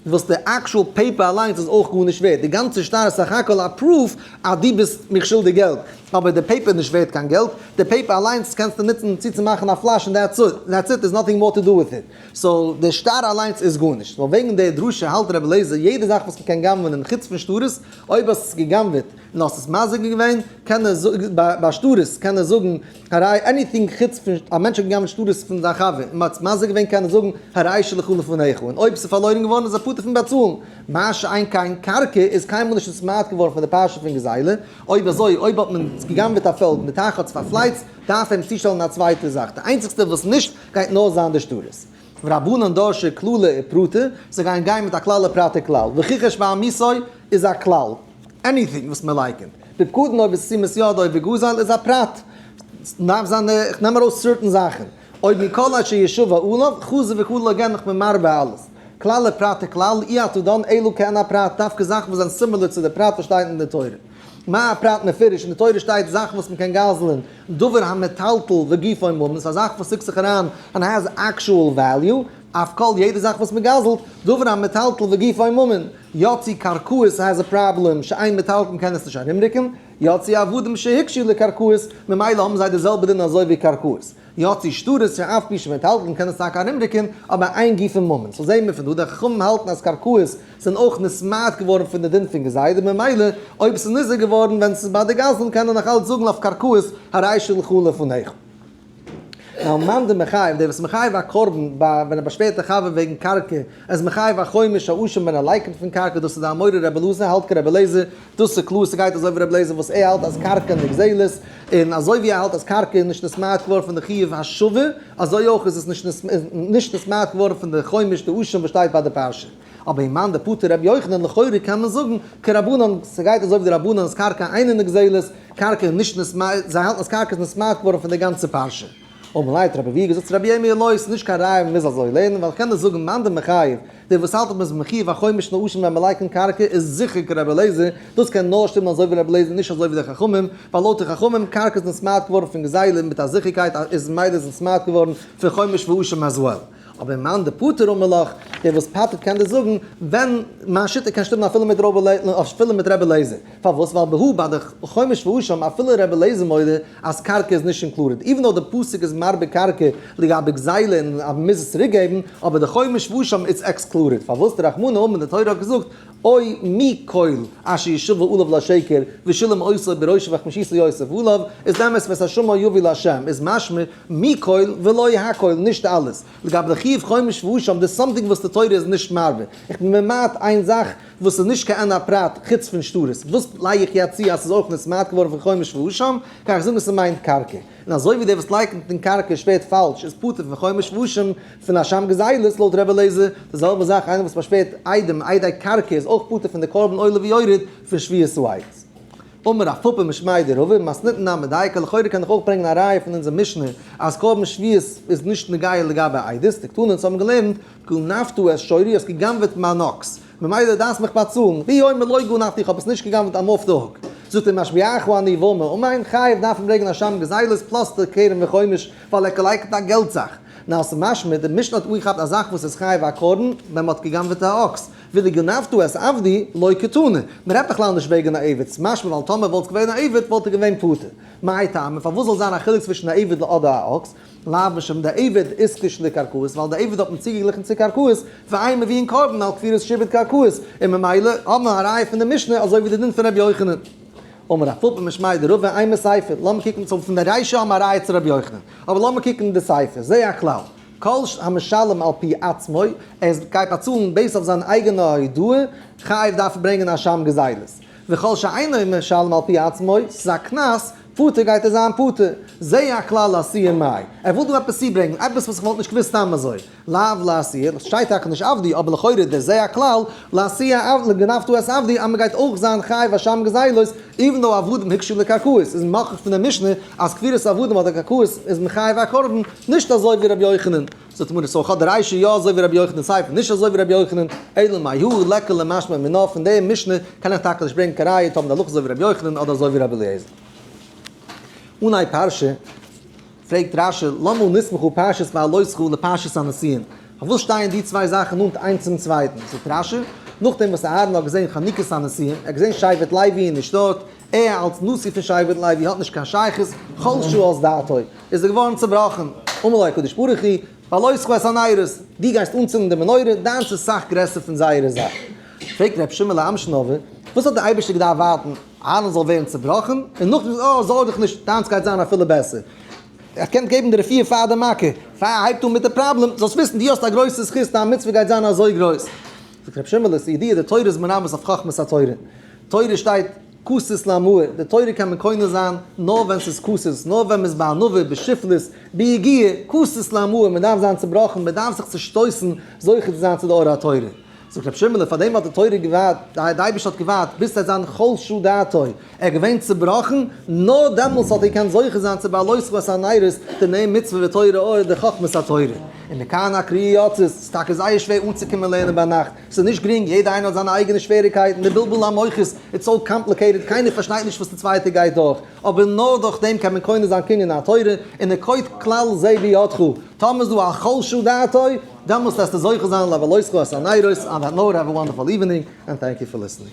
וואס די actual paper אליינס איז אויך גארנישט ווערט, די גאנצע שטר איז סך הכל א proof אז דו ביסט מיך שולדיג געלט, אבער די paper איז נישט ווערט קיין געלט, די paper אליינס קענסטו נוצן צו צו מאכן א פלאש און that's it, that's it, there's nothing more to do with it, so די שטר אליינס איז גארנישט, ווייל וועגן די דרשה האלט רבי אליעזר יעדע זאך וואס מ'קען גנב'נען חוץ פון שטרות, אויב האסט עס געגנב'עט און האסט עס מזיק געווען, קען ער זאגן, ביי שטרות קען ער זאגן הרי anything חוץ פון א מענטש האט געגנב'ט שטרות פון זיין חבר און מ'האט עס מזיק געווען קען ער זאגן הרי שלך לפניך און אויב ס'איז פארלוירן געווארן איז ער פטור פון באצאלן, מה שאין כן קרקע איז קיינמאל נישט נתמעט געווארן פון די פרשה פון גזילה, אויב אזוי אויב האט מען געגנב'עט א פעלד און די טייך האט עס פארפלייצט דארף ער אים צושטעלן א צווייטע זאך, די איינציגסטע וואס נישט גייט נאר זיין די שטרות. ורבנן דרשי כללא ופרטא, זיי גייען גיין מיט א כלל ופרט וכלל, וכחש בעמיתו איז א כלל, anything וואס מען לייקענט, בפקדון אויב עס איז שימת יד אויב וגזל איז א פרט, דארף זיין איך נעם ארויס certain זאכן, אויב מכל אשר ישבע עליו, חזר וכלל again איך בין מרבה אלעס. כלל ופרט וכלל, אי אתה דן אלא כעין הפרט, דווקא זאכן וואס זענען similar צו די פרט וואס שטייט אין די תורה. מה הפרט מפורש, אין די תורה שטייט זאכן וואס מען קען גזל'ן, דבר המטלטל וגופו ממון, ס'איז א זאך וואס רוקט זיך אריין and has actual value, אף כל יעדע זאך וואס מען גזל'ט, דבר המטלטל וגופו ממון, יצאו קרקעות has a problem, שאין מטלטלין קען עס נישט ארומרוקן, יצאו עבדים שהוקשו לקרקעות, ממילא האבן זיי די זעלבע דין אזוי ווי קרקעות. יצאו שטרות שאף פי שמטלטלין קען עס טאקע ארומרוקען, אבער אין גופן ממון. So זעהן מיר פון דא, די חכמים האלטן אז קרקעות זענען אויך נתמעט געווארן פון די דין פון גזילה, ממילא אויב ס'איז ניזוק געווארן ווען ס'איז ביי די גזלן קען ער נאך אלץ זאגן אויף קרקעות הרי שלך לפניך. נאר מאן דמחייב, דער וואס איז מחייב א קרבן ביי ווען ער באשווערט א חבר וועגן קרקע, ער איז מחייב א חומש א אשם ווען ער לייקנט פון קרקע, דאס איז די אמורא רבי אלעזר, האלט כרבי אליעזר, דאס איז קלאר ס'גייט אזוי ווי רבי אליעזר וואס ער האלט אז קרקע נגזלת, און אזוי ווי ער האלט אז קרקע איז נישט נתמעט געווארן פון די חיוב השבה, אזוי אויך איז עס נישט נתמעט געווארן פון די חומש די אשם וואס שטייט ביי די פרשה. אבער ומאן דפטר רבי יוחנן לכאורה קען מען זאגן כרבנן, ס'גייט אזוי ווי די רבנן אז קרקע אינה נגזלת, קרקע איז נישט נתמעט, זיי האלטן אז קרקע איז נתמעט געווארן פון די גאנצע פרשה. אמר ליה האט רבי אבהו געזאגט צו רבי ירמי' לא, ס'איז נישט קיין ראיה מ'מוז אזוי לערנען, ווייל כ'קען דיר זאגן מאן דמחייב, דער וואס האלט אז מ'איז מחיוב א חומש און אשם ווען מ'לייקנט קרקע איז זיכער כרבי אליעזר, דאס קען נאר שטימען אזוי ווי רבי אליעזר נישט אזוי ווי די חכמים, ווייל לויט די חכמים קרקע איז נתמעט געווארן פון גזילה מיט א זיכערקייט איז ממילא איז נתמעט געווארן פון חומש ואשם as well. אבער מאן דפטר אמר לך, דער וואס פטר'ט קען דיר זאגן, ווען מיין שיטה קען שטימען אפילו מיט אפילו מיט רבי אליעזר. פארוואס? ווייל בהא ביי די חומש ואשם אפילו רבי אליעזר מודה אז קרקע איז נישט included, even though די פסוק איז מרבה קרקע לגבי גזילה און אז מ'מוז עס צוריק געבן, אבער די חומש ואשם איז excluded. פארוואס? דרחמנא אמר די תורה האט געזאגט או מכל אשר ישבע עליו לשקר ושילם אותו בראשו וחמישיתו יוסף עליו, איז אמת ואת אשמו יביא לה', איז משמע מכל ולא הכל, נישט אלעס. לגבי די חיוב חומש ואשם, דאס איז something וואס די תורה איז נישט מרבה. איך בין ממעט איין זאך וואס איז נישט כעין הפרט חוץ פון שטרות. וואס לייג איך יעצט צו אז ס'איז אויך נתמעט געווארן פון חומש ואשם, גיי איך זאגן ס'מיינט קרקע. און אזוי ווי דער וואס לייקנט אין קרקע שווערט פאלש איז פטור פון חומש ואשם פון אשם גזילות לויט ר' אליעזר, די זעלבע זאך איינער וואס באשווערט עדים עדי קרקע איז אויך פטור פון די קרבן עולה ויורד פון שבועת העדות. אמר רב פפא משמיה דרבא, מתניתין נמי דייקא, לכאורה קען איך אויך ברענגען א ראיה פון אונזער משנה אז קרבן שבועות איז נישט נוגע לגבי עדות, דקתני אונז האבן געלערנט, גנבת את שורי האסט גע'גנב'עט מיין אקס, ממילא דארפסט מיך באצאלן, והוא אומר לא גנבתי איך האב עס נישט גע'גנב'עט I'm off the hook. זאגט ער משביעך אני ואמר אמן, חייב דארף מען ברענגען אשם גזילות plus די קרן וחומש ווייל ער לייקנט א געלט זאך. נאר ס'משמע די משנה האט אנגעכאפט א זאך וואס איז חייב א קרבן ווען מ'האט גע'גנב'עט א אקס, ואילו גנבת את עבדי לא קתני, מ'רעדט בכלל נישט וועגן א עבד, ס'משמע ווייל טאמער וואלט געווען א עבד וואלט ער געווען פטור. מאי טעמא פארוואס זאל זיין א חילוק צווישן א עבד אדער א אקס? לאו משום דעבד איתקש לקרקעות, ווייל די עבד האט מען צוגעגליכן צו קרקעות, ואין מביאין קרבן על כפירת שעבוד קרקעות, און ממילא האט מען א ראיה פון די משנה אזוי ווי די דין פון רבי יוחנן. אמר רב פפא משמיה דרבא אימא סיפא, לאמיר קוקן צו פון די רישא האבן א ראיה צו רבי יוחנן, אבער לאמיר קוקן אין די סיפא, זה הכלל, כל המשלם על פי עצמו, ער גייט באצאלן based אויף זיין אייגענע הודאה, חייב דארף ער ברענגען אשם גזילות. וכל שאינו משלם על פי עצמו, ס'איז א קנס, פטור גייט ער זיין פטור. זה הכלל לאתויי מאי. ער וויל דא עפעס צוברענגען, עפעס וואס איך וואלט נישט געוואוסט סתם אזוי. לאו לאתויי, שטייט טאקע נישט עבדי, אבער לכאורה דער זה הכלל, לאתויי גנבת את עבדי, אז מ'גייט אויך זיין חייב אשם גזילות, even though עבדים הוקשו לקרקעות, איז מוכח פון דער משנה אז כפירת עבדים אדער קרקעות איז מחייב א קרבן, נישט אזוי ווי רבי יוחנן. זאגט די גמרא so כ'האב די רישא יא אזוי ווי רבי יוחנן סיפא נישט אזוי ווי רבי יוחנן, אלא מאי הא ליכא למשמע מינה פון די משנה קען איך טאקע נישט ברענגען קיין ראיה טאמער די הלכה אזוי ווי רבי יוחנן אדער אזוי ווי רבי אליעזר. אנהייב פרשה פרעגט רשי למה נסמכה פרשת בהעלותך לפרשת הנשיאים פארוואס שטייען די צוויי זאכן נאנט איינס צום צווייטן? זאגט רשי נאכדעם וואס אהרן האט געזען חנוכת הנשיאים ער האט געזען שבט לוי איז נישט דארט ער אלס נשיא פון שבט לוי האט נישט קיין שייכות, חלשה אז דעתו, איז ער געווארן צובראכן, אמר לו הקדוש ברוך הוא, בהעלותך את הנרות, דו גייסט אנצינדן די מנורה, דיינס איז סאך גרעסער פון זייערע זאך. פרעגט ר' שמעון אמשינאווער, וואס האט דער אייבערשטער געדארפט ווארטן אהרן זאל ווערן צובראכן, און נאכדעם זאגט ער, אה, זארג דיך נישט, דיינס גייט זיין אפילו בעסער. ער קען געבן די רפואה פאר די מכה, פאר ער הייבט אן מיט די פראבלעם, זאלסט וויסן, דו האסט א גרויסע זכות, דיין מצוה גייט זיין אזוי גרויס. זאגט ר' שמעון, ס'איז ידוע, די תורה איז מרמז אויף חכמת התורה. תורה שטייט כתית למאור, די תורה קען מען קונה זיין נאר ווען ס'איז כתית, נאר ווען מ'איז בענווה, בשפלות, ביגיעה, כתית למאור, מ'דארף זיין צובראכן, מ'דארף זיך צושטויסן זוכה צו זיין צו די אור התורה. זאגט רבי שמעון, פאר דעם האט די תורה געווארט, די אייבערשטער האט געווארט ביז ס'וועט זיין חלשה דעתו, ער איז געווען צובראכן, נאר דעמאלס האט ער געקענט זוכה זיין צו בהעלותך את הנרות, די נר מצוה ותורה אור, די חכמת התורה. און מכאן הקריאה יוצאת, ס'איז טאקע זייער שווער אנצוקומען לערנען ביינאכט, ס'איז נישט גרינג, יעדער איינער האט זיינע אייגענע שוועריקייטן, די בלבול המוחות, it's so complicated, קיינער פארשטייט נישט וואס די צווייטער גייט דורך, אבער נאר דורך דעם קען מען קונה זיין קנין התורה, ונקוט כלל זה בידך, טאמער איז דא א חלשה דעתו, דעמאלסט וועסטו זוכה זיין להעלותך את הנרות, on that note have a wonderful evening, and thank you for listening.